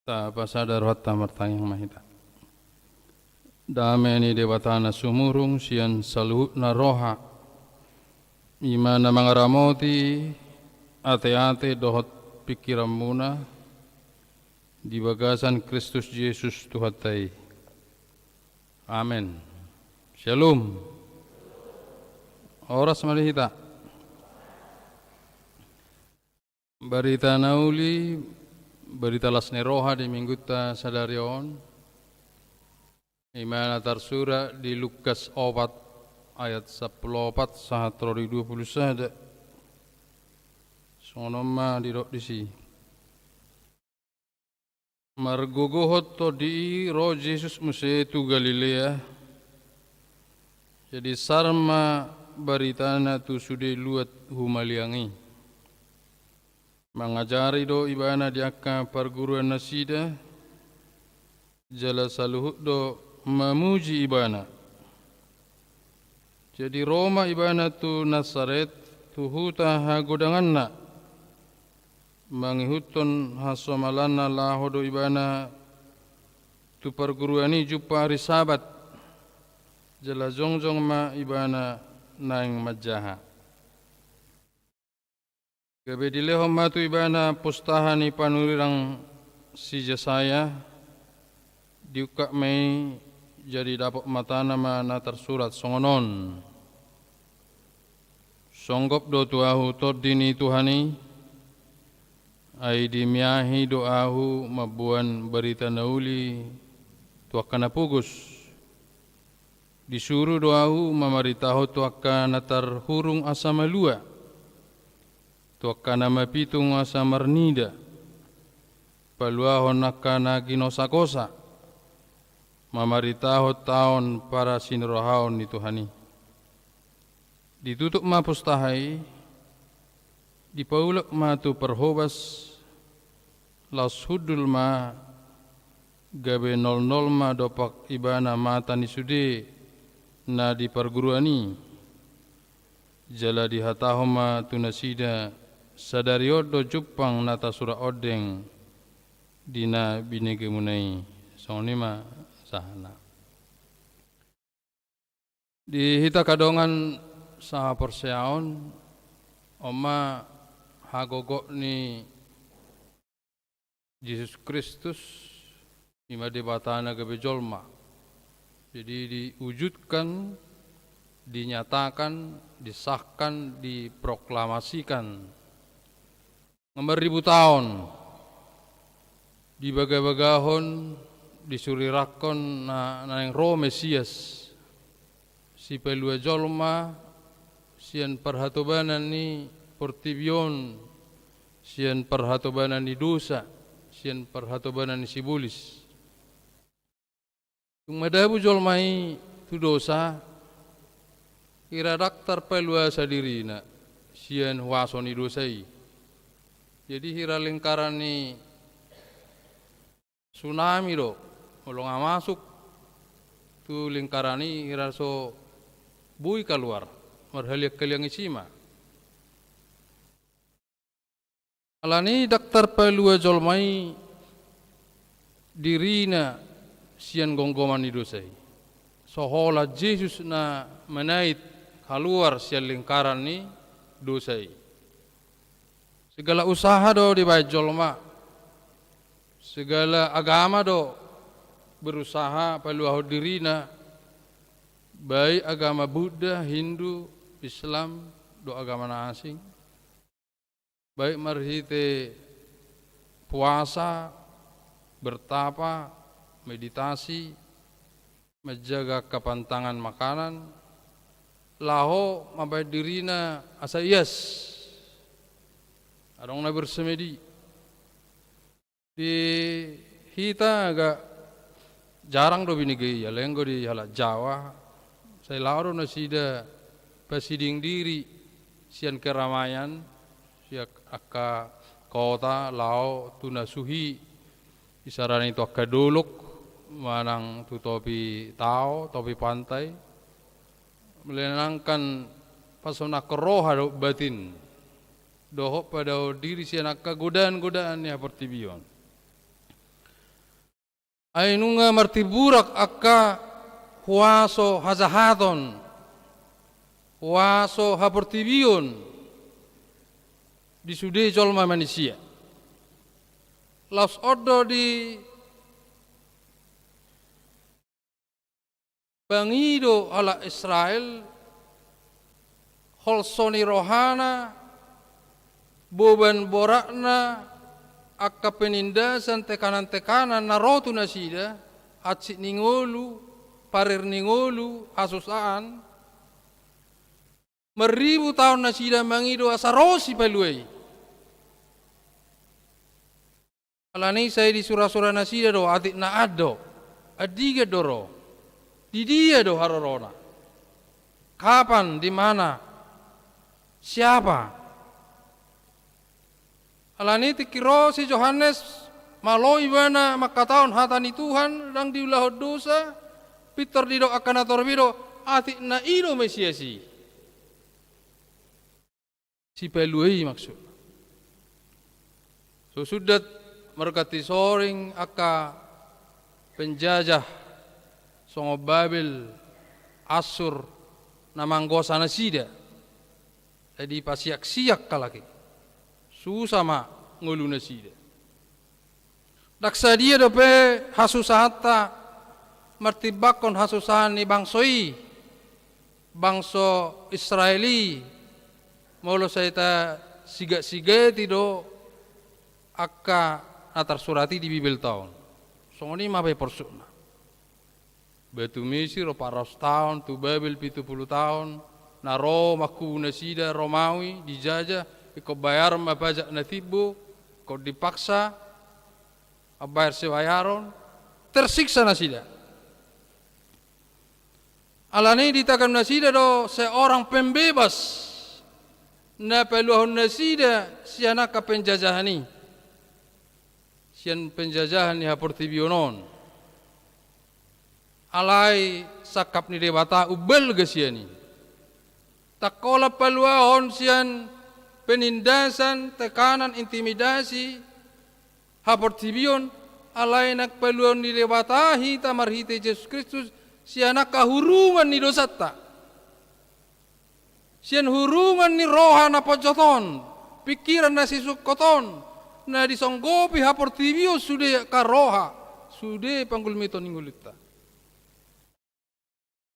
Tapasada rohanta, martangiang ma hita. Dame ni Debata na sumurung sian saluhutna roha, i ma na mangaramoti ateate dohot pingkiranmuna di bagasan Kristus Jesus Tuhanta i. Amen. Syalom. Horas ma di hita. Barita na uli, barita las ni roha di minggunta sadari on, i ma na tarsurat di Lukas opat ayat sampulu opat sahat ro di dua pulu sada. Songon on ma didok disi. Margogohon tondi i ro Jesus muse tu Galilea. Jadi sar ma baritana tu sude luat humaliang i. Mangajari do ibana di angka parguruan nasida, jala saluhut do mamuji ibana. Jadi ro ma ibana tu Nasaret, tu huta hagodanganna. Mangihuthon hasomalanna laho do ibana tu parguruan i jumpa ari Sabat, jala jongjong ma ibana naeng manjaha. Gabe dilehon ma tu ibana pustaha ni panurirang si Jesaya, diungkap ma i, jadi dapot matana ma na tarsurat songon on. Songgop do tu ahu tondi ni Tuhan i, ai dimiahi do ahu mamboan barita na uli tu angka na pogos. Disuru do ahu mamaritahon tu angka na tarhurung asa malua, tu angka na mapitung asa marnida, paluahon angka na ginosagosa, mamaritahon taon parasinirohaon ni Tuhan i. Ditutup ma pustaha i, dipaulak ma tu parhobas, laos hundul ma, gabe nolnol ma dompak ibana mata ni sude na di parguruan i. Jala dihatahon ma tu nasida, sadari on do jumpang na tasurat ondeng di na binegemuna i. Songon i ma sahana. Di hita angka dongan sahaporseaon, on ma hagogot ni Jesus Kristus, i ma Debata na gabe jolma. Jadi diwujudkan, dinyatakan, disahkan, diproklamasikan. Nga marribu taon dibagabagahon, disurirangkon na, naeng ro Mesias, sipalua jolma sian parhatobanan ni portibi on, sian parhatobanan ni dosa, sian parhatobanan ni sibolis. Dung madabu jolma i tu dosa, hira ndang tarpaluasa dirina sian huaso ni dosa i. Jadi hira lingkaran ni tsunami do, molo nga masuk tu lingkaran i, hira so boi kaluar, marhalianghaliang isi ma. Alani i ndang tarpalua jolma i dirina sian gomgoman ni dosa i. So holan Jesus na manait kaluar sian lingkaran ni dosa i. Segala usaha do dibaen jolma, segala agama do berusaha paluahon dirina, baik agama Buddha, Hindu, Islam, do agama na asing. Baik marhite puasa, bertapa, meditasi, manjaga angka pantangan makanan, laho mambaen dirina asa ias. Adong na bersemedi. Di hita agak jarang do binege i, alai anggo di halak Jawa, sai laho do nasida pasiding diri sian keramaian, sian angka kota, laho tu na suhi, isarana i tu angka dolok, manang tu topi tao, topi pantai, melenangkan pasonangkon roha dohot batin, dohot padaon diri sian angka godaan-godaan ni haportibion. Ai nunga martimburak angka huaso hajahaton, huaso haportibion di sude jolma manisia. Laos on do di pangido halak Israel holso ni rohana, boban boratna, angka penindasan, tekanan-tekanan na ro tu nasida, hansit ni ngolu, parir ni ngolu, hasusaan. Marribu taon nasida mangido asa ro Sipalua i. Alani i sai disura-sura nasida do, atik na an do, andigan do ro, di dia do harorona, kapan, di mana, siapa. Alani i tingki ro si Johannes, malo ibana mangkatahon hata ni Tuhan, ndang diulahon dosa, pintor didok angka na torop i do, atik na i do Mesias i. Sipalua i maksudna. So sundat marganti soring angka penjajah songon Babel, Assur, na manggosa nasida. Jadi pasiak-siak halak i. Susa ma ngolu nasida. Ndang sadia dope hasusahanta martimbangkon hasusahan ni bangso i, bangso Israel i, molo sai tasigat-sigati do angka na tarsurat i di Bibelta on. Songon i ma be porsukna. Ba tu Misir opat ratus taon, tu Babel pitu pulu taon, na ro mangkubu nasida Romawi, dijajah, ingkon bayaron ma pajak na timbo, ingkon dipaksa mambayar sibayaron, tersiksa nasida. Alani i ditangkap nasida do seorang pembebas, na paluahon nasida sian angka penjajahan i, sian penjajahan ni haportibion on. Alai sangkap ni Debata umbalga sian i. Ndang holan paluahon sian penindasan, tekanan, intimidasi, haportibion, alai nang paluahon ni Debata hita marhite Jesus Kristus sian angka hurungan ni dosanta. Sian hurungan ni roha na ponjot on, pingkiran na sisungkot on, na disonggopi haportibion sude angka roha, sude panggulmiton ni ngolunta.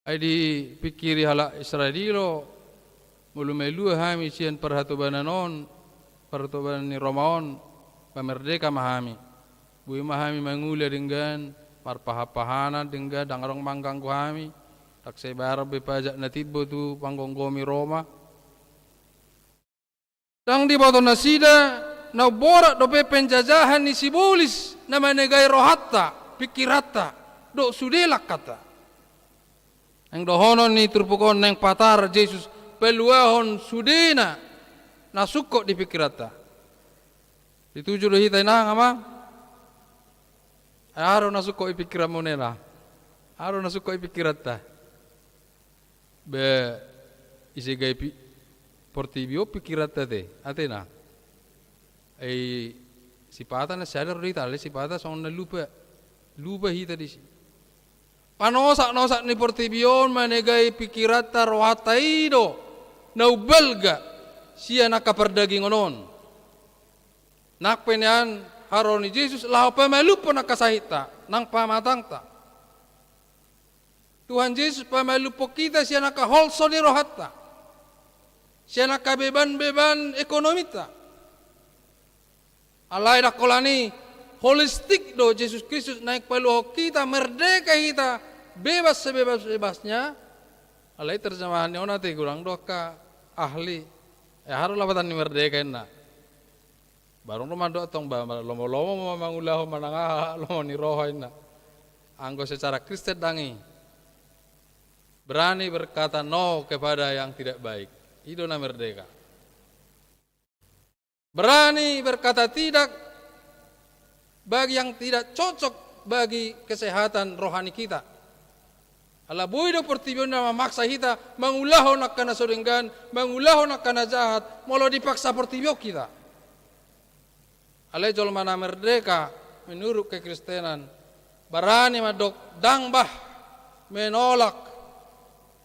Ai dipingkiri halak Israel i do, molo malua hami sian parhatobanan on, parhatobanan ni Roma on, ba merdeka ma hami. Boi ma hami mangula denggan, marpahan-pahanan denggan, ndang adong mangganggu hami, ndang sai bayaron be pajak na timbo tu panggomgomi Roma. Ndang diboto nasida, na umborat dope penjajahan ni sibolis, na manegai rohanta, pingkiranta, dohot sude langkanta. Naeng dohonon ni turpuk on, naeng patar Jesus paluahon sudena na sungkot di pingkiranta. Dituju do hita inang amang? Ai aha do na sungkot di pingkiranmuna? Aha do na sungkot di pingkiranta? Ba ise gabe pi-, portibi on pingkiranta te, ate na. Ai sipata na sadar do hita, alai sipata songon na lupa. Lupa hita disi. Panosak-nosak ni portibi on manegai pingkiranta, rohanta i do na umbalga sian angka pardagingon on. Nang pe nian haroro ni Jesus laho pamalumhon angka sahitna nang pamatangta. Tuhan Jesus pamalumhon hita sian angka holso ni rohanta, sian angka beban-beban ekonominta. Alai ndang holan i, holistik do Jesus Kristus naeng paluahon hita, merdeka hita, bebas sebebas-bebasnya. Alai terjemahan ni on ate godang do angka ahli. Ai aha do lapatan ni merdeka inna? Ba adong do mandok tong ba, ba lomo-lomo ma mangulahon manang aha lomo ni roha inna. Anggo secara Kristen ndang i. Berani berkata no kepada yang tidak baik. I do na merdeka. Berani berkata tidak bagi yang tidak cocok bagi kesehatan rohani kita. Ala boi do portibi on na mamaksa hita mangulahon angka na so denggan, mangulahon angka na jahat, molo dipaksa portibi on hita. Alai jolma na merdeka menurut kekristenan, barani mandok ndang bah, menolak,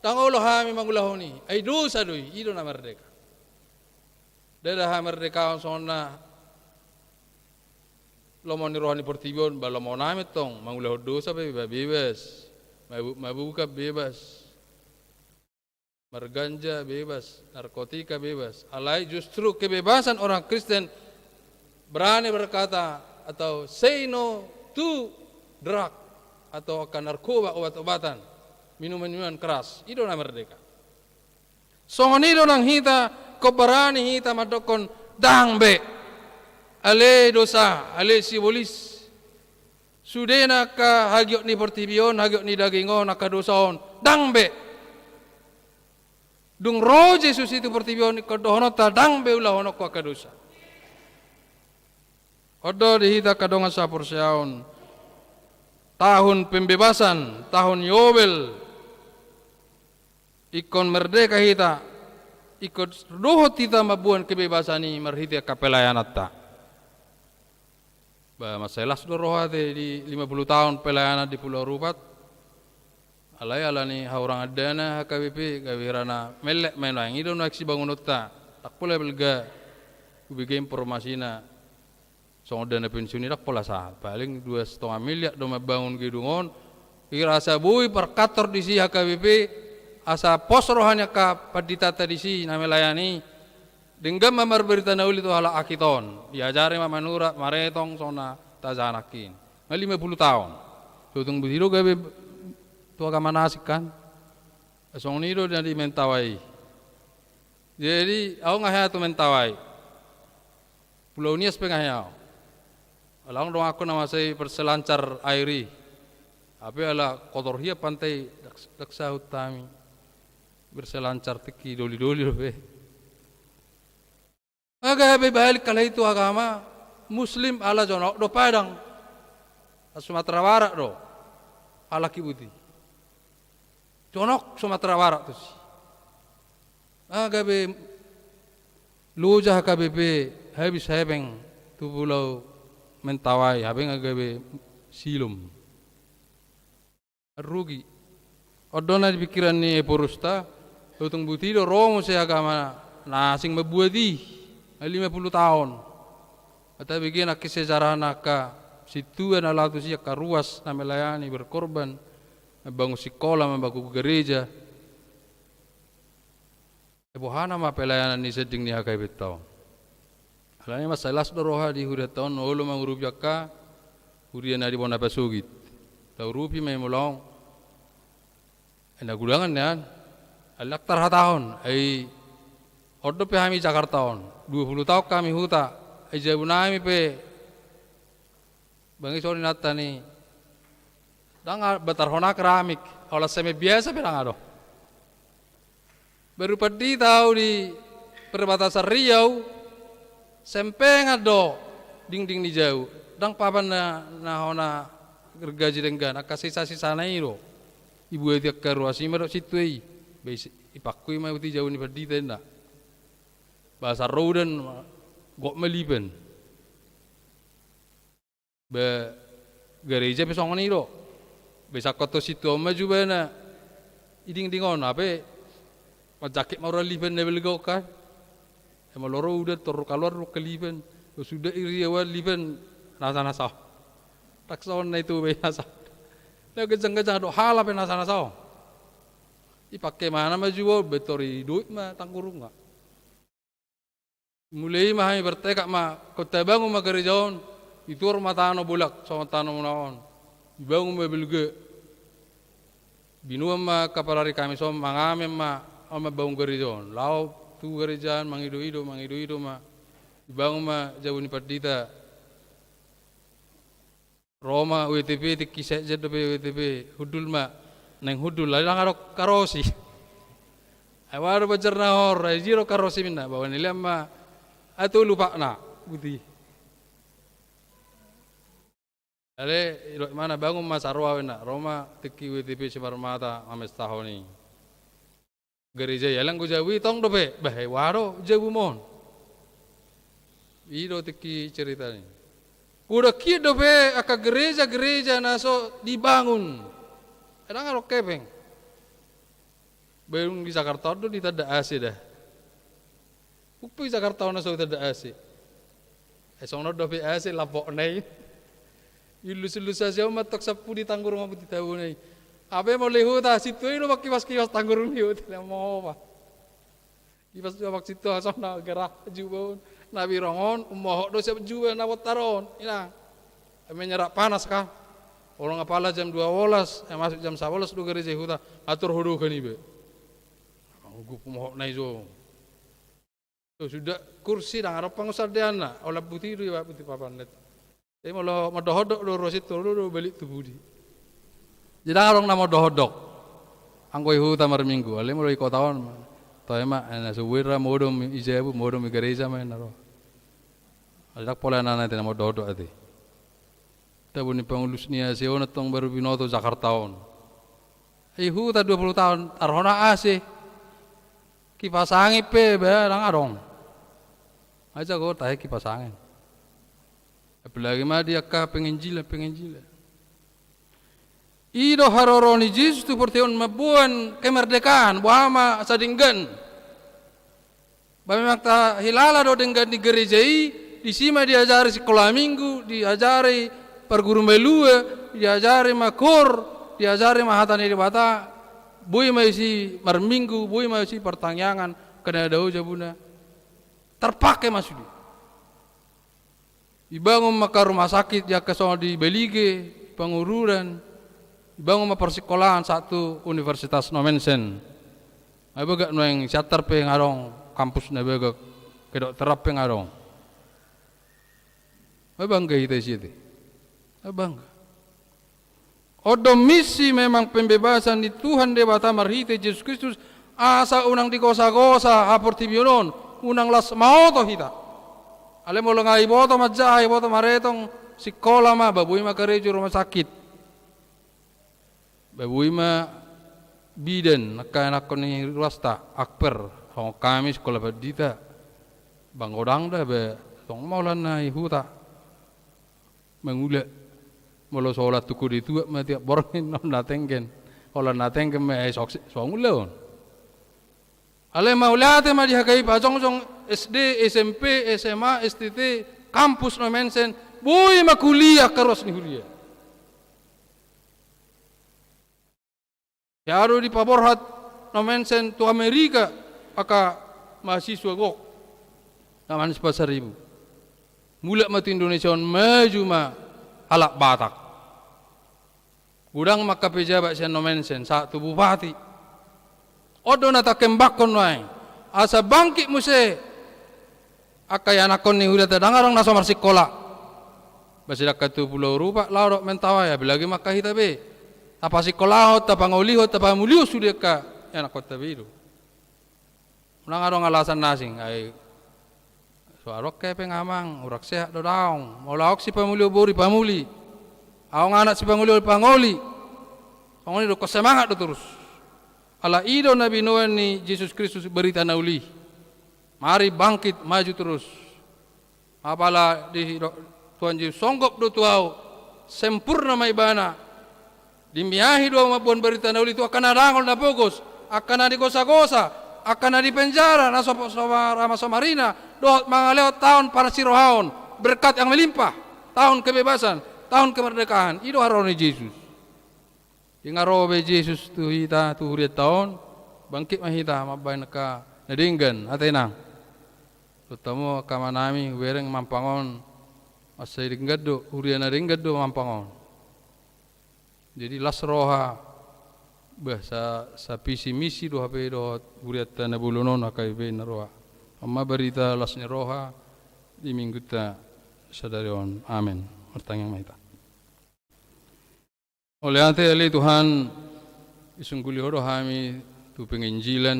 ndang olo hami mangulahon i, ai dosa do i, i do na merdeka. Ndada hamerdekaon songon na lomo ni roha ni portibi on, ba lomo nami tong, mangulahon dosa pe, ba bebas, mabuk-mabukan bebas. Marganja bebas, narkotika bebas. Alai justru kebebasan orang Kristen berani berkata atau say no to drug atau angka narkoba, obat-obatan, minuman-minuman keras. I do na merdeka. Songon i do nang hita, ingkon barani hita mandokkon ndang be. Ale dosa, ale sibolis. Sudena angka hagiot ni portibi on, hagiot ni daging on, angka dosa on, ndang be. Dung ro Jesus i tu portibi on, ingkon dohononta ndang be ulahononku angka dosa. On do di hita angka dongan sahaporseaon, tahun pembebasan, tahun Yobel. Ingkon merdeka hita, ingkon dohot hita mamboan kebebasan i marhite angka pelayananta. Ba, mansai las do roha ate di lima puluh taon pelayanan di Pulau Rupat. Alai ala ni hahurangan dana H K B P, gabe hira na mellek ma i nuaeng, i do nuaeng sibangunonta. Ndang pola balga hubege informasina. Songon dana pensiun i ndang pola sahat, paling dua setengah miliar do mambangun gedung on. Hira asa boi parkantor disi H K B P, asa pos roha ni angka panditanta disi na melayani. Denggan ma marbarita na uli tu halak akit on. Diajari ma manurat, maretong, songon na tajaha nangkin. Nga lima puluh taon. So tung boti do gabe tu agama na asing kan. Songon i do na di Mentawai. Jadi, au nga hea tu Mentawai. Pulau Nias pe nga hea au. Ala adong donganku na mansai berselancar air i. Hape ala kotor hian pantai, ndang, ndang sahut hami. Berselancar tingki doli-doli dope. Nga gabe balik halak i tu agama Muslim ala jonok do Padang. Sumatera Barat do. Halak i boti. Jonok Sumatera Barat tusi. Nga gabe loja H K B P habis hepeng tu Pulau Mentawai, hape nga gabe silom. Rugi. On do na di pikiran ni Ephorus ta, so tung boti do ro muse agama na asing mambuat i, nga lima puluh taon. Ate bege nangkin sejarah na angka sintua na laho tusi, angka ruas na melayani, berkorban, mambangun sikola, mambangun gereja. Ai boha nama pelayanan ni sending ni H K B P ta on. Alani mansai las do roha di hurianta on, olo mangurupi angka huria na di bona pasogit. Taurupi ma i molo on. Ai na gudangan nian. Ai ndang tarhatahon. Ai on dope hami Jakarta on. Dua puluh taon hami huta. Ai jabu nami pe. Bangis on inanta ni. Ndang a-, batarhona keramik. Olat semen biasa pe ndang adong. Baru pandita au di perbatasan Riau, sempengan do dingding ni jabu. Ndang papan na, na hona gergaji denggan, angka sisa-sisana i do. Ibuati angka ruas i ma dohot sintua i. Ba i, ipangku i ma uti jabu ni pandita inna. Ba asa ro udan, gok ma lipen. Ba gareja pe songon i do. Ba isangkot tu sintua on ma jubana. I dingding on, hape manjangkit ma roha lipen na balga on kan. Ai molo ro udan, tor kaluar do angka lipen. Suda i Riau an lipen nasa-nasa on. Ndang songon na i tu be nasa. Na ganjang-ganjang do hala pe nasa-nasa on. Ipake ma na ma jubu on, ba tor i doit ma tanggurung nga. Mulai i ma hami bertekad ma, ingkon tabangun ma gareja on, dituor ma tano bolak, songon tano muna on. Dibangun ma balga. Binoan ma kapala ari Kamis on, mangamen ma, on mambangun gareja on. Laho tu gareja on, mangido-ido, mangido-ido ma. Dibangun ma jabu ni pandita. Ro ma W T P, tingki sekjen dope W T P, hundul ma, naeng hundul, alai ndang adong karosi. Ai boha do banjar na hor, ai jiro karosi ninna, ba nilean ma, ai tolu patna, boti. Alai, i do i ma na bangun ma saroa ninna, ro ma tingki W T P Simarmata, mamestahon i. Gareja i, ai anggo jabu i tong dope, bah, ai boha do jabumon. I do tingki cerita ni. Godang hian dope angka gereja-gereja na so dibangun. Ai ndang adong hepeng. Ba dung di Jakarta on do ditanda A C da. Pungpung di Jakarta on na so ditanda A C. Ai songon on dope A C lampokna i. Iullus-ullus A C on ma tong sampulu di tanggurung on di tabona i. Hape molo i huta sintua i do mangkipas-kipas tanggurung ni huta na mohopa. Kipas do abang sintua songon na gerah juba on, na birong on, ummohot do siap juba na bontar on, inang. Menyerap panas kan. Olo nga pala jam dua bolas, eh, masuk jam sabolas do gareja i huta, atur hodokan iba. Gup mohot na ijo. Suda kursi ndang adong pangusandeanna, olat buti do iba buti papan net. Jadi molo mandok-ondok do ruas i tolu do balik tu pudi. Jadi ndang adong na mandok-ondok. Anggo i huta marminggu, alai molo i kota on. Toe ma, eh, na subuira modom i jabu, modom i gareja ma na ro. Alai ndang pola na nanti na mandok-ondok ate. Tabo ni pangulus ni A C on tong baru binoto Jakarta on. I huta dua puluh taon, tarhona A C. Kipas angin pe ba ndang adong. Aja go tahe kipas angin. Apalagi ma di angka penginjilan, penginjilan. I do haroro ni Jesus tu portibi on mamboan kemerdekaan, boha ma sadenggan. Ba memang tahilala do denggan ni gareja i, disi ma diajari sikola minggu, diajari parguru malua, diajari ma koor, diajari ma hata ni Debata, boi ma disi marminggu, boi ma disi partangiangan, karna dao jabuna. Tarpake ma sude. Dibangun ma angka rumah sakit di angka songon di Balige, Pangururan, dibangun ma parsikolaan sahat tu Universitas Nommensen. Ai bagak nuaeng siantar pe nga adong kampus na bagak, kedokteran pe nga adong. Ai bangga hita disi ate. Ai bangga. On do misi memang pembebasan ni Tuhan Debata marhite Jesus Kristus, asa unang digosa-gosa haportibion on, unang las maoto hita. Alai molo nga iboto manjaha, iboto maretong, sikola ma, ba boi ma gareja rumah sakit. Ba boi ma bidan, angka anakkon ni ruasta, akper, songon hami sikola pandita. Ba godang da, ba songon ma holan na i huta. Mangula. Molo so holan tu kode tuak ma tiap borngin, holan na tenggen. Holan na tenggen ma, eh, so, so mangula on. Alai mauliate ma di H K I pajongjong S D, S M P, S M A, S T T, kampus Nommensen, boi ma kuliah angka ruas ni huria. Ia do dipaborhat Nommensen tu Amerika angka mahasiswa gok. Zaman si Pasaribu. Mulak ma tu Indonesia on, maju ma halak Batak. Godang ma angka pejabat sian Nommensen, sahat tu bupati. On do na takembakkon nuaeng. Asa bangkit muse. Angka ianakhon ni hurianta ndang adong na so marsikola. Ba sidangka tu Pulau Rupak laho dohot Mentawai, apalagi ma angka hita be. Tapasikolahon, tapangolihon, tapamulion sude angka ianakhonta be i do. Ndang adong alasan na asing, ai so adong hepeng amang, hurang sehat do daong. Molo ahu sipangoli, boru pangoli. Ahu anak sipangoli, pangoli. Pangoli do, ingkon semangat do torus. Ala i do na binoan ni Jesus Kristus barita na uli. Mari bangkit, maju terus. Apala di Tuhan Jesus songgop do tu ahu, sempurna ma ibana. Dimiahi do ahu mamboan barita na uli tu angka na dangol na pogos, angka na digosa-gosa, angka na di penjara, na so, so, ra masomarina, dohot mangalehon taon parsirohaon, berkat yang melimpah, taon kebebasan, taon kemerdekaan. I do haroro ni Jesus. Di nga ro be Jesus tu hita, tu hurianta on, bangkit ma hita mambahen angka na denggan, ate inang. Terutama angka amanami, hubereng Mampang on, mansai denggan do, huria na denggan do Mampang on. Jadi las roha, bah, sa, sapisi-misi do hape dohot hurianta na bolon on, H K B P na roha. On ma barita las ni roha di minggunta sadari on. Amen. Martangiang ma hita. Mauliate ale Tuhan, disungguli Ho do hami tu penginjilan.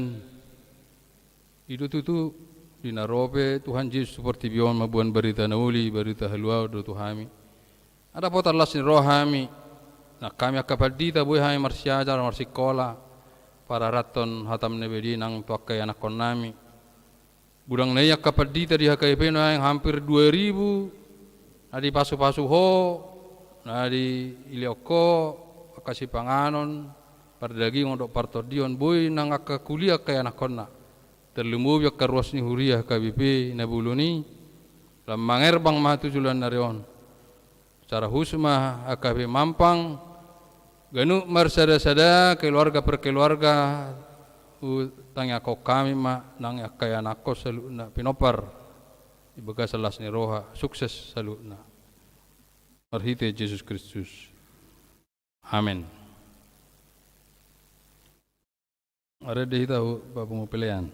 I do tutu, di na ro pe Tuhan Jesus tu portibi on mamboan barita na uli, barita haluaon do tu hami. Ai dapotan las ni roha hami, nang hami angka pandita boi hami marsiajar, marsikola, pararathon hataM na badia nang tu angka ianakhonnami. Godang na i angka pandita di H K B P nuaeng hampir dua ribu, na dipasu-pasu Ho, na dilehon Ho, angka sipanganon, pardagingon dohot partondion, boi nang angka kuliah angka ianakhonna. Tarlumobi angka ruas ni huria H K B P na bolon i, lam mangerbang ma tu joloan ni ari on. Secara khusus ma H K B P Mampang, Ganup marsada-sada, keluarga per keluarga, hutangiangkon hami ma nang angka ianakhon saluhutna pinompar di bagasan las ni roha, sukses saluhutna. Marhite Jesus Kristus. Amen. Marende hita hu papungu pelean.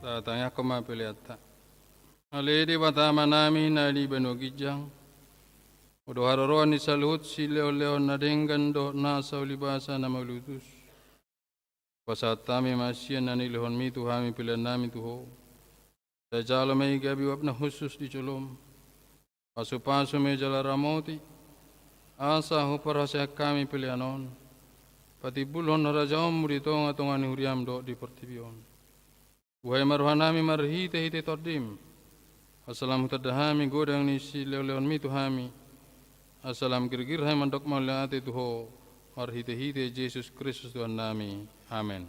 Tatangiangkon ma peleanta. Ale Debata Amanami na di banua ginjang, Ho do haroroan ni saluhut silehon-lehon na denggan dohot nasa ulibasa na malutus. Pasahat hami ma sian na nilehonmi tu hami peleannami tu Ho. Sai jalo ma i gabe uap na hushus di jolom. Pasupasu ma i jala ramoti, asa huparhaseang hami pelean on patimbulhon harajaonmu di tonga-tonga ni huriam dohot di portibi on. Buhai ma rohanami marhite-hite Tondim, asa lam hutanda hami godang ni silehon-lehonmi tu hami, asa lam girgir hami mandok mauliate tu Ho marhite-hite Jesus Kristus Tuhannami. Amen.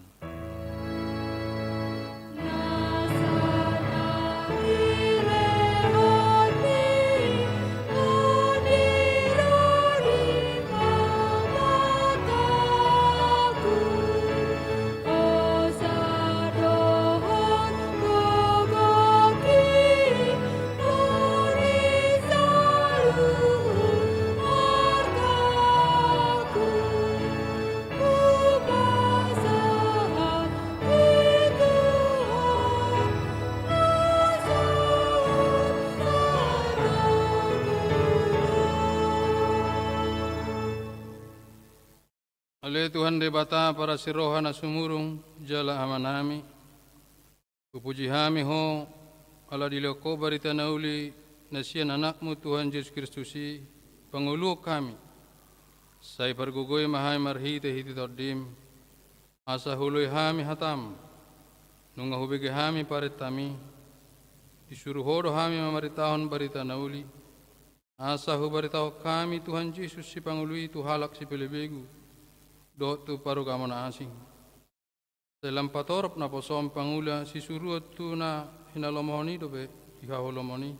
Ale Tuhan Debata parasi roha na sumurung jala Amanami, hupuji hami Ho, ala dilehon Ho barita na uli na sian Anakmu Tuhan Jesus Kristus i, pangoluhon hami. Sai pargogoi ma hami marhite-hite Tondim, asa huoloi hami hatam, nunga hubege hami parentami, disuru Ho do hami mamaritahon barita na uli, asa hubaritahon hami Tuhan Jesus Sipangolu i tu halak sipelebegu, dohot tu parugamo na asing. Sai lam patorop naposom pangula sisuruon tu na hinalomohon i dope di haholomon i.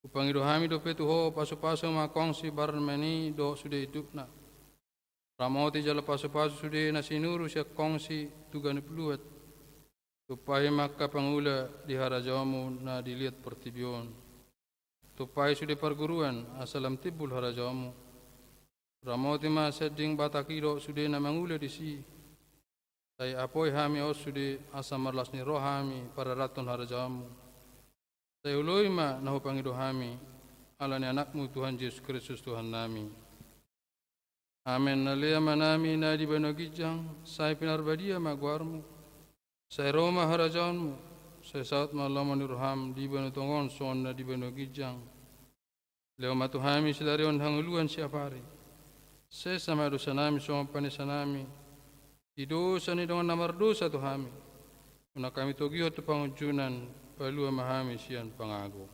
Hupangido hami dope tu Ho, pasupasu ma kongsi parmen i dohot sude indukna. Ramoti jala pasupasu sude na sinuru sian kongsi tu ganup luat. Tumpahi ma angka pangula di harajaonmu na di liat portibi on. Tumpahi sude parguruan, asa lam timbul harajaonmu. Ramoti ma sanding batak i dohot sude na mangula disi. Sai apoi hami on sude, asa marlas ni roha hami pararathon harajaonmu. Sai oloi ma na hupangido hami, ala ni Anakmu Tuhan Jesus Kristus Tuhannami. Amen. Na lean ma hami na di banua ginjang, sai pinarbadia ma goarmu. Sai ro ma harajaonmu, sai saut ma lomo ni roham di banua tonga on songon na di banua ginjang. Lehon ma tu hami sadari on hangoluan siapari. Sesa ma dosanami songon panesanami di dosa ni dongan na mardosa tu hami. Unang hami togihon tu pangunjunan, palua ma hami sian pangago.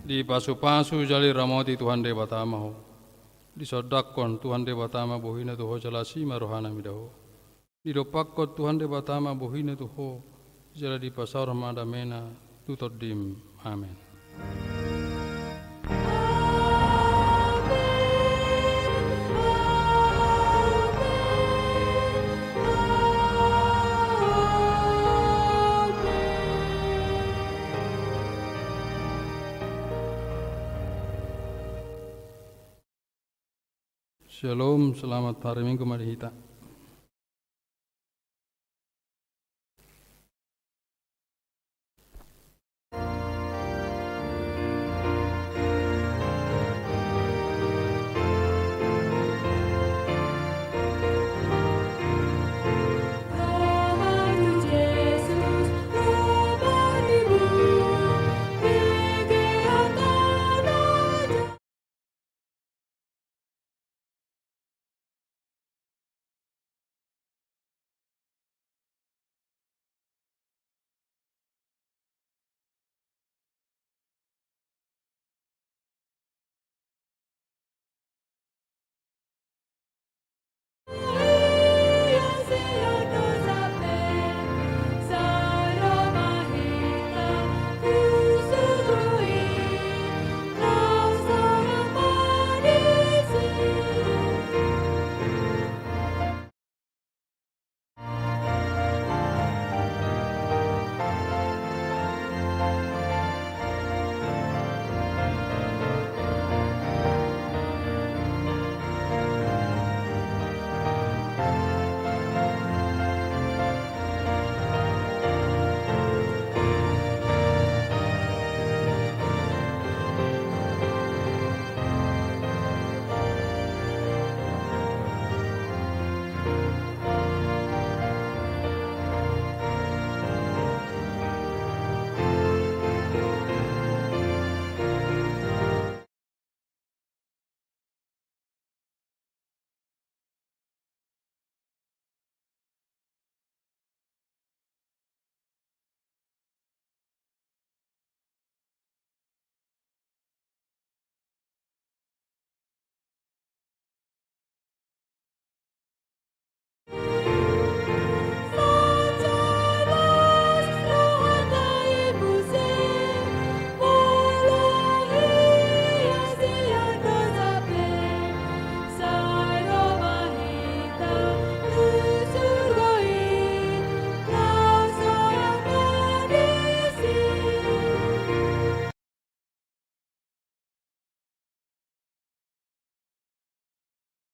Dipasupasu jala diramoti Tuhan Debata ma ho. Disondangkon Tuhan Debata ma bohina tu ho jala asi ma rohana mida ho. Didompakkon Tuhan Debata ma bohina tu ho, jala dipasaor ma damena tu tondim. Amen. Shalom, selamat hari Minggu ma di hita.